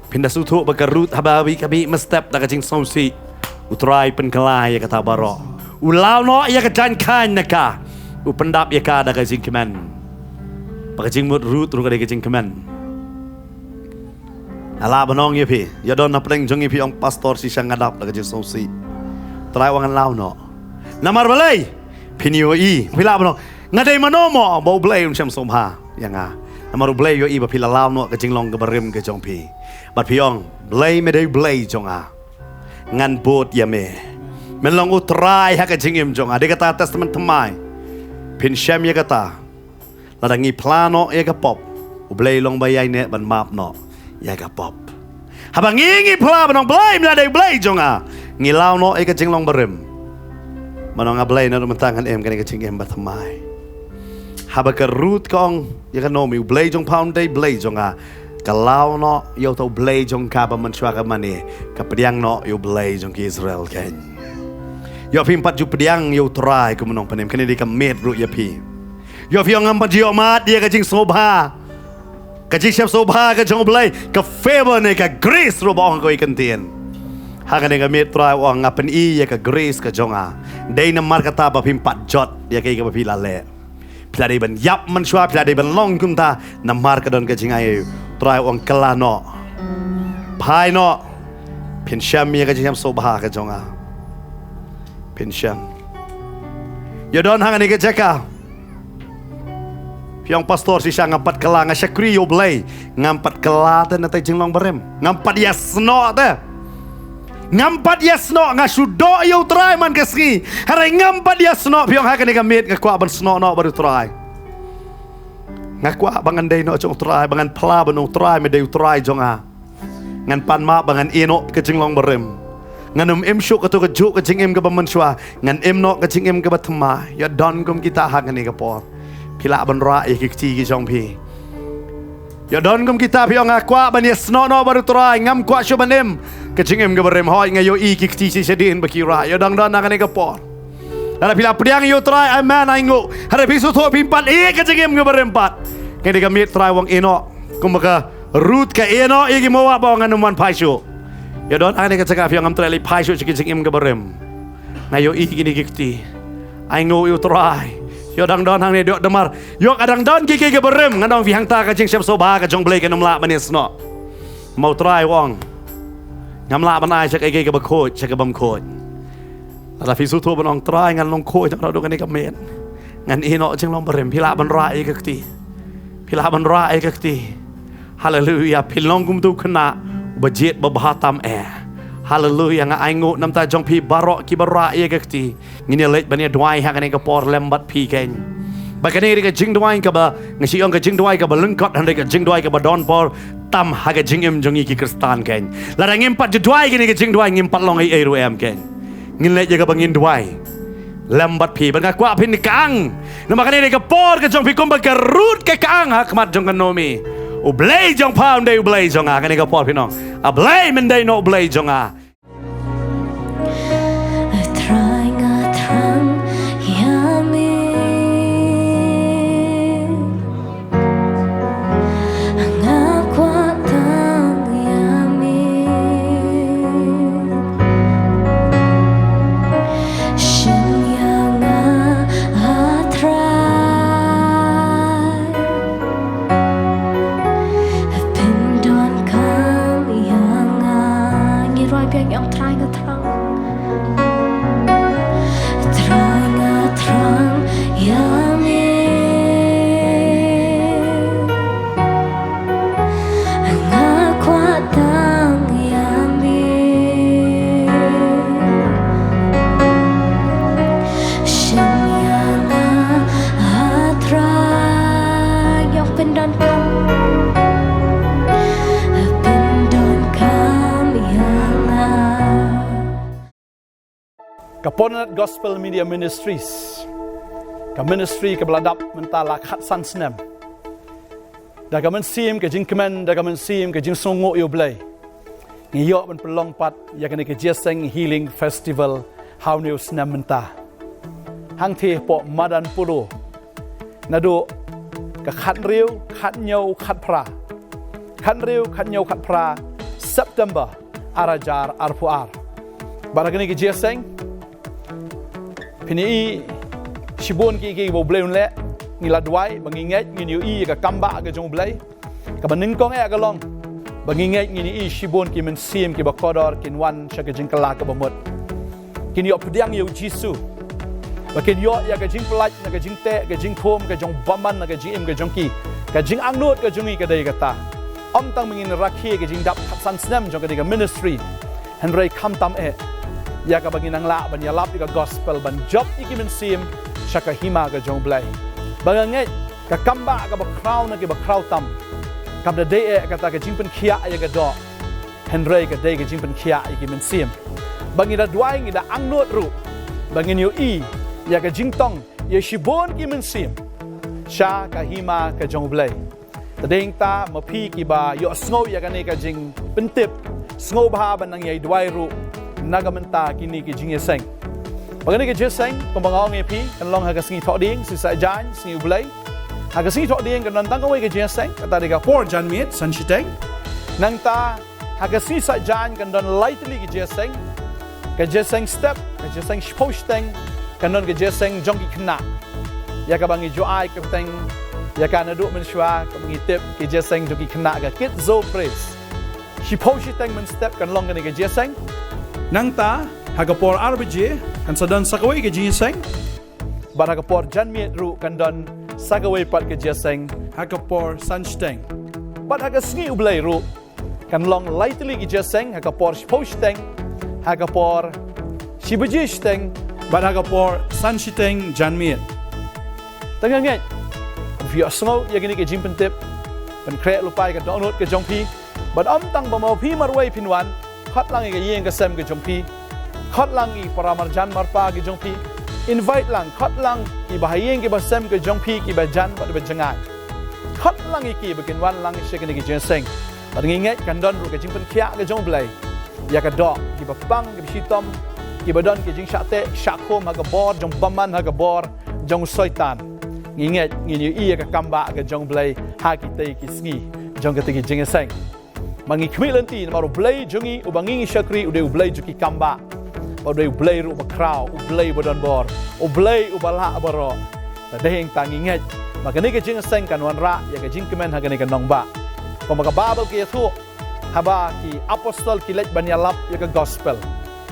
Phin da sngewthuh ba ka Ruth haba ka mih mynstep da ka jingsngewsih. U Trai pynkylla ïa kata baroh. U law noh ïa ka jaiñ khaiñ na ka. U pyndap ïa ka da ka jingkmen. Ba ka jingmut Ruth ruh ka dei ka jingkmen. Nga lah ban ong ïa phi, ïoh don hapdeng jong ngi phi ong pastor shisha nga dap da ka jingsngewsih. Trai u ong ngan law noh. Namar balei? Phin ïohi, phi lah ban ong nga dei mano mo ba U Blei un shem sngewbha ïa nga. Namar U Blei u ïohi ba phi la law noh ka jinglong kaba rim ka jong phi. Bad phi ong Blei me dei U Blei jong nga. Ngan bud ïa me. Men long U Trai ha ka jingim jong nga. Dei kata testament thymmai. Phin shem ïa kata. Lada ngi phla noh ïa ka pop, U Blei long ba ïaineh ban map noh ïa ka pop. Haba ngi ngi phla ban ong Blei me la dei U Blei jong nga, ngi law noh ïa ka jinglong barim. Ban ong nga Blei naduh mynta ngan im kane ka jingim bathymmai. Haba ka Ruth ka ong ïa ka Naomi U Blei jong pha un dei Blei jong nga, ka law noh ïa uta U Blei jong ka ba mynshuwa ka mane, ka pdiang noh ïa U Blei jong ki Israel keiñ. Ïoh phim pat ju pdiang ïa U Trai kum u nongpynim, kane dei ka miet ruh ïa phi. Ïoh phi ong ngam pat ju ïoh mad ïa ka jingsngewbha, ka jingshepsngewbha ka jong U Blei, ka favor ne ka grace ruh ba ong ha kawei ka ktien. Ha kane ka miet Trai u ong nga pyni ïa ka grace ka jong nga. Dei namar kata ba phim pat jot ïa kaei kaba phi la leh. Phi la dei ban ïap mynshuwa, phi la dei ban long kumta, namar ka don ka jingai. Trai u ong kylla noh. Phai noh. Phin shem ïa ka jingshepsngewbha ka jong nga. Phin shem. Ïoh don hangne ka jaka. Phi ong pastor shisha ngam pat kylla, nga shakri ïa U Blei. Ngam pat kylla te na te jinglong barim. Ngam pat ïasnoh te. Ngam pat ïasnoh, nga shu doh ïa U Trai man ka sngi. Hynrei ngam pat ïasnoh, phi ong ha kane ka miet nga kwah ban snoh noh bad U Trai. Nga kwah ba ngan dei noh jong U Trai, ba ngan phla ban ong U Trai me dei U Trai jong nga. Ngan pan map ba ngan ïeh noh ka jinglong barim. Ngan ym im shuh kato kajuh ka jingim kaba mynshuwa. Ngan im noh ka jingim kaba thymmai. Ïoh don kum kita ha kane ka por. Phi lah ban rah ïa ki kti ki jong phi. Ïoh don kum kita phi ong nga kwah ban ïasnoh noh bad U Trai, ngam kwah shuh ban im ka jingim kaba rim. Hooid nga ïohi ki kti shi shadien ba ki rah. Ïoh dang don ha kane ka por. Lada phi la pdiang ïa U Trai, amen, ai nguh. Hynrei phi sngewthuh phim pat ïeh ka jingim kaba rim pat. Kane ka miet Trai u ong ïeh noh. Kumba ka Ruth ka ïeh noh ïa ki Moab, ba ong ngan ym wan phai shuh. Ïoh don ha kane ka jaka phi ong ngam treh leit phai shuh sha ka jingim kaba rim. Nga ïohi kine ki kti. Ai nguh ïa U Trai. Ïoh dang don hangne ïoh namar ïoh ka dang don kiei kiei kaba rim, ngan ong phi hangta ka jingshepsngewbha ka jong U Blei kan ym lah ban ïasnoh. Ma U Trai u ong Ngam lah ban ai sha kaei kaei kaba khuid, sha kabym khuid. Lada phi sngewthuh ban ong Trai ngan long khuid, ngan rah duh kane ka miet. Ngan ïeh noh jinglong barim, phi lah ban rah ïa ka kti. Phi lah ban rah ïa ka kti. Haleluia, phi long kum uto u khynnah uba jied ba bha tam eh. Haleluia, nga ainguh namar jong phi baroh kiba rah ïa ka kti. Ngin ïa leit ban ïa duwai ha kane ka por lem bad phi keiñ. Ba kane ka jingduwai kaba, nga shu ong ka jingduwai kaba lyngkot, hynrei ka jingduwai kaba don bor tam ha ka jingim jong ngi ki Khristan keiñ. Lada ngim pat ju duwai kane ka jingduwai, ngim pat long ei ei ruh em keiñ. Ngin leit ïa kaba ngin duwai lem bad phi, bad nga kwah phin ïa kang. Namar kane ka por ka jong phi kumba ka rud ka kang ha khmat jong ka Naomi. U Blei jong pha un dei u Blei jong nga, kane ka por phin ong, A Blei, men dei noh u Blei jong nga. Trai, nga thrang ïa me. Nga kwah tang ïa me. Shem ïa nga, A Trai. Pyndonkam ïa nga. Ngi rwai biang ïa nga, Trai, nga thrang. Trai, nga thrang ïa me. Nga kwah tang ïa me. Shem ïa nga, A Trai, ïa pyndonkam. Pyndonkam ïa nga. Ka Pornat Gospel Media Ministries, ka ministry kaba la dap mynta la khatsan snem. Da ka mynsiem ka jingkmen, da ka mynsiem ka jingsngewnguh ïa U Blei, ngi ïoh ban pynlong pat ïa kane ka Jingïaseng Healing Festival ha une u snem mynta. Hangtei hapoh madan Polo, naduh ka khathynriew, khathynñiew, khatphra. Khathynriew, khathynñiew, khatphra September ar hajar arphew ar. Bad ha kane ka jingïaseng, phin ïohi shibun kiei kiei ba U Blei un leh. Ngi la duwai ba ngi ngeit ngin ïohi ïa ka kambah ka jong U Blei. Kaba nyngkong eh ka long ba ngi ngeit ngin ïohi shibun ki mynsiem kiba kordor kin wan sha ka jingkylla kaba mut. Kin ïoh pdiang ïa U Jisu. Ba kin ïoh ïa ka jingpyllait na ka jingteh, ka jingkhum, ka jingbymman na ka jingim ka jong ki. Ka jingangnud ka jong ngi ka dei kata. Ym tang ba ngin rakhe ka jingdap khatsan snem jong kane ka ministry, hynrei khamtam eh ïa kaba ngin nang lah ban ïalap ïa ka gospel, ban jop ïa ki mynsiem sha ka hima ka jong U Blei. Ba nga ngeit ka kambah kaba khraw na kiba khraw tam, kam da dei eh kata ka jingpynkhiah ïa ka doh, hynrei ka dei ka jingpynkhiah ïa ki mynsiem. Ba ngi da duwai, ngi da angnud ruh ba ngin ïohi ïa ka jingtong ïa shibun ki mynsiem sha ka hima ka jong U Blei. Te dei hangta ma phi kiba ïohsngew ïa kane ka jingpyntip, sngewbha ban nang ïai duwai ruh na ka bynta kine ki jingïaseng. Ba kane ka jingïaseng, kumba nga ong ïa phi, kan long ha ka sngi Thohdieng, Sngi Saitjaiñ, Sngi U Blei. Ha ka sngi Thohdieng kan don tang kawei ka jingïaseng, kata dei ka por janmiet, san shiteng. Nangta ha ka sngi Saitjaiñ kan don lai tylli ki jingïaseng. Ka jingïaseng step, ka jingïaseng shiphew shiteng, kan don ka jingïaseng jong ki khynnah, ïa kaba ngi ju ai kyrteng ïa ka naduh mynshuwa, kaba ngi tip, ka jingïaseng jong ki khynnah, ka Kids Zone Praise. Shiphew shiteng mynstep kan long kane ka jingïaseng. Nangta ha ka por ar baje kan sa don sa kawei ka jingïaseng. Bad ha ka por janmiet ruh kan don sa kawei pat ka jingïaseng ha ka por san shiteng. Bad ha ka sngi U Blei ruh kan long lai tylli ki jingïaseng, ha ka por shiphew shiteng, ha ka por shi baje shiteng, bad ha ka por san shiteng janmiet. Te nga ngeit phi ïohsngew ïa kine ki jingpyntip, pynkhreh lypa ïa ka dohnud ka jong phi. Bad ym tang ba ma phi marwei phin wan, khot lang ïa ka ïing ka sem ka jong phi. Khot lang ïa ki para marjan marpa ki jong phi. Invite lang, khot lang ïa ki bahaïing ki basem ki jong phi, ki bajan bad ki bajngai. Khot lang ïa ki ba kin wan lang sha kine ki jingïaseng. Bad ngi ngeit kan don ruh ka jingpynkhiah ka jong U Blei ïa ka doh, ki bapang, ki bashitom, ki badon ki jingshah teh shah khum ha ka bor jong bymman, ha ka bor jong Soitan. Ngi ngeit ngin ïohi ïa ka kambah ka jong U Blei ha kitei ki sngi jong kitei ki jingïaseng. Ma ngi khmih lynti namar U Blei jong ngi uba ngi ngi shakri u dei U Blei jong ki kambah. Bad u dei U Blei ruh ba khraw, U Blei ba don bor, U Blei uba lah baroh. Te dei hangta ngi ngeit ba kane ka jingïaseng kan wanrah ïa ka jingkmen ha kane ka nongbah. Kumba ka Baibl ka ïathuh, haba ki apostol ki leit ban ïalap ïa ka gospel,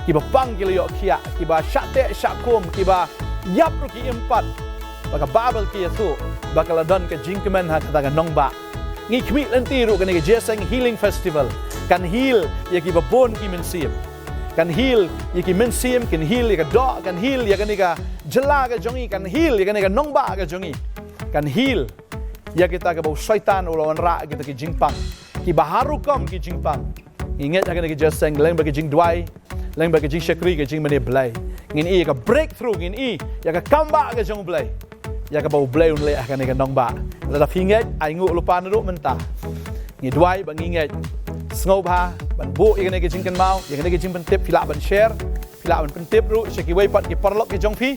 kiba pang ki la ïoh khiah, kiba shah teh shah kum, kiba ïap ruh ki im pat, ba ka Baibl ka ïathuh ba ka la don ka jingkmen ha kata ka nongbah. Ngi khmih lynti ruh kane ka Jingïaseng Healing Festival kan heal ïa kiba bun ki mynsiem. Kan heal ïa ki mynsiem, kan heal ïa ka doh, kan heal ïa kane ka jylla ka jong ngi, kan heal ïa kane ka nongbah ka jong ngi. Kan heal ïa kita kiba u Soitan u la wanrah kita ki jingpang, kiba har rukom ki jingpang. Ngi ngeit ha kane ka jingïaseng, lyngba ki jingduwai, lyngba ki jingshakri, ki jingmane Blei, ngin ïoh ïa ka breakthrough, ngin ïoh ïa ka comeback ka jong U Blei, ïa kaba U Blei un leh ha kane ka nongbah. Lada phi ngeit, ai nguh lypa na ruh mynta. Ngi duwai ba ngi ngeit. Sngewbha ban buh ïa kane ka jingkynmaw, ïa kane ka jingpyntip, phi lah ban share, phi lah ban pyntip ruh sha kiwei pat ki paralok ki jong phi,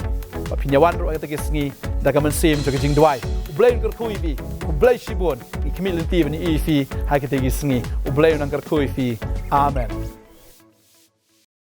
ba phin ïawan ruh ha kita ki sngi da ka mynsiem jong ka jingduwai. U Blei un kyrkhu ïa phi. Khublei shibun. Ngi khmih lynti ban ïohi ïa phi ha kita ki sngi. U Blei un nang kyrkhu ïa phi. Amen.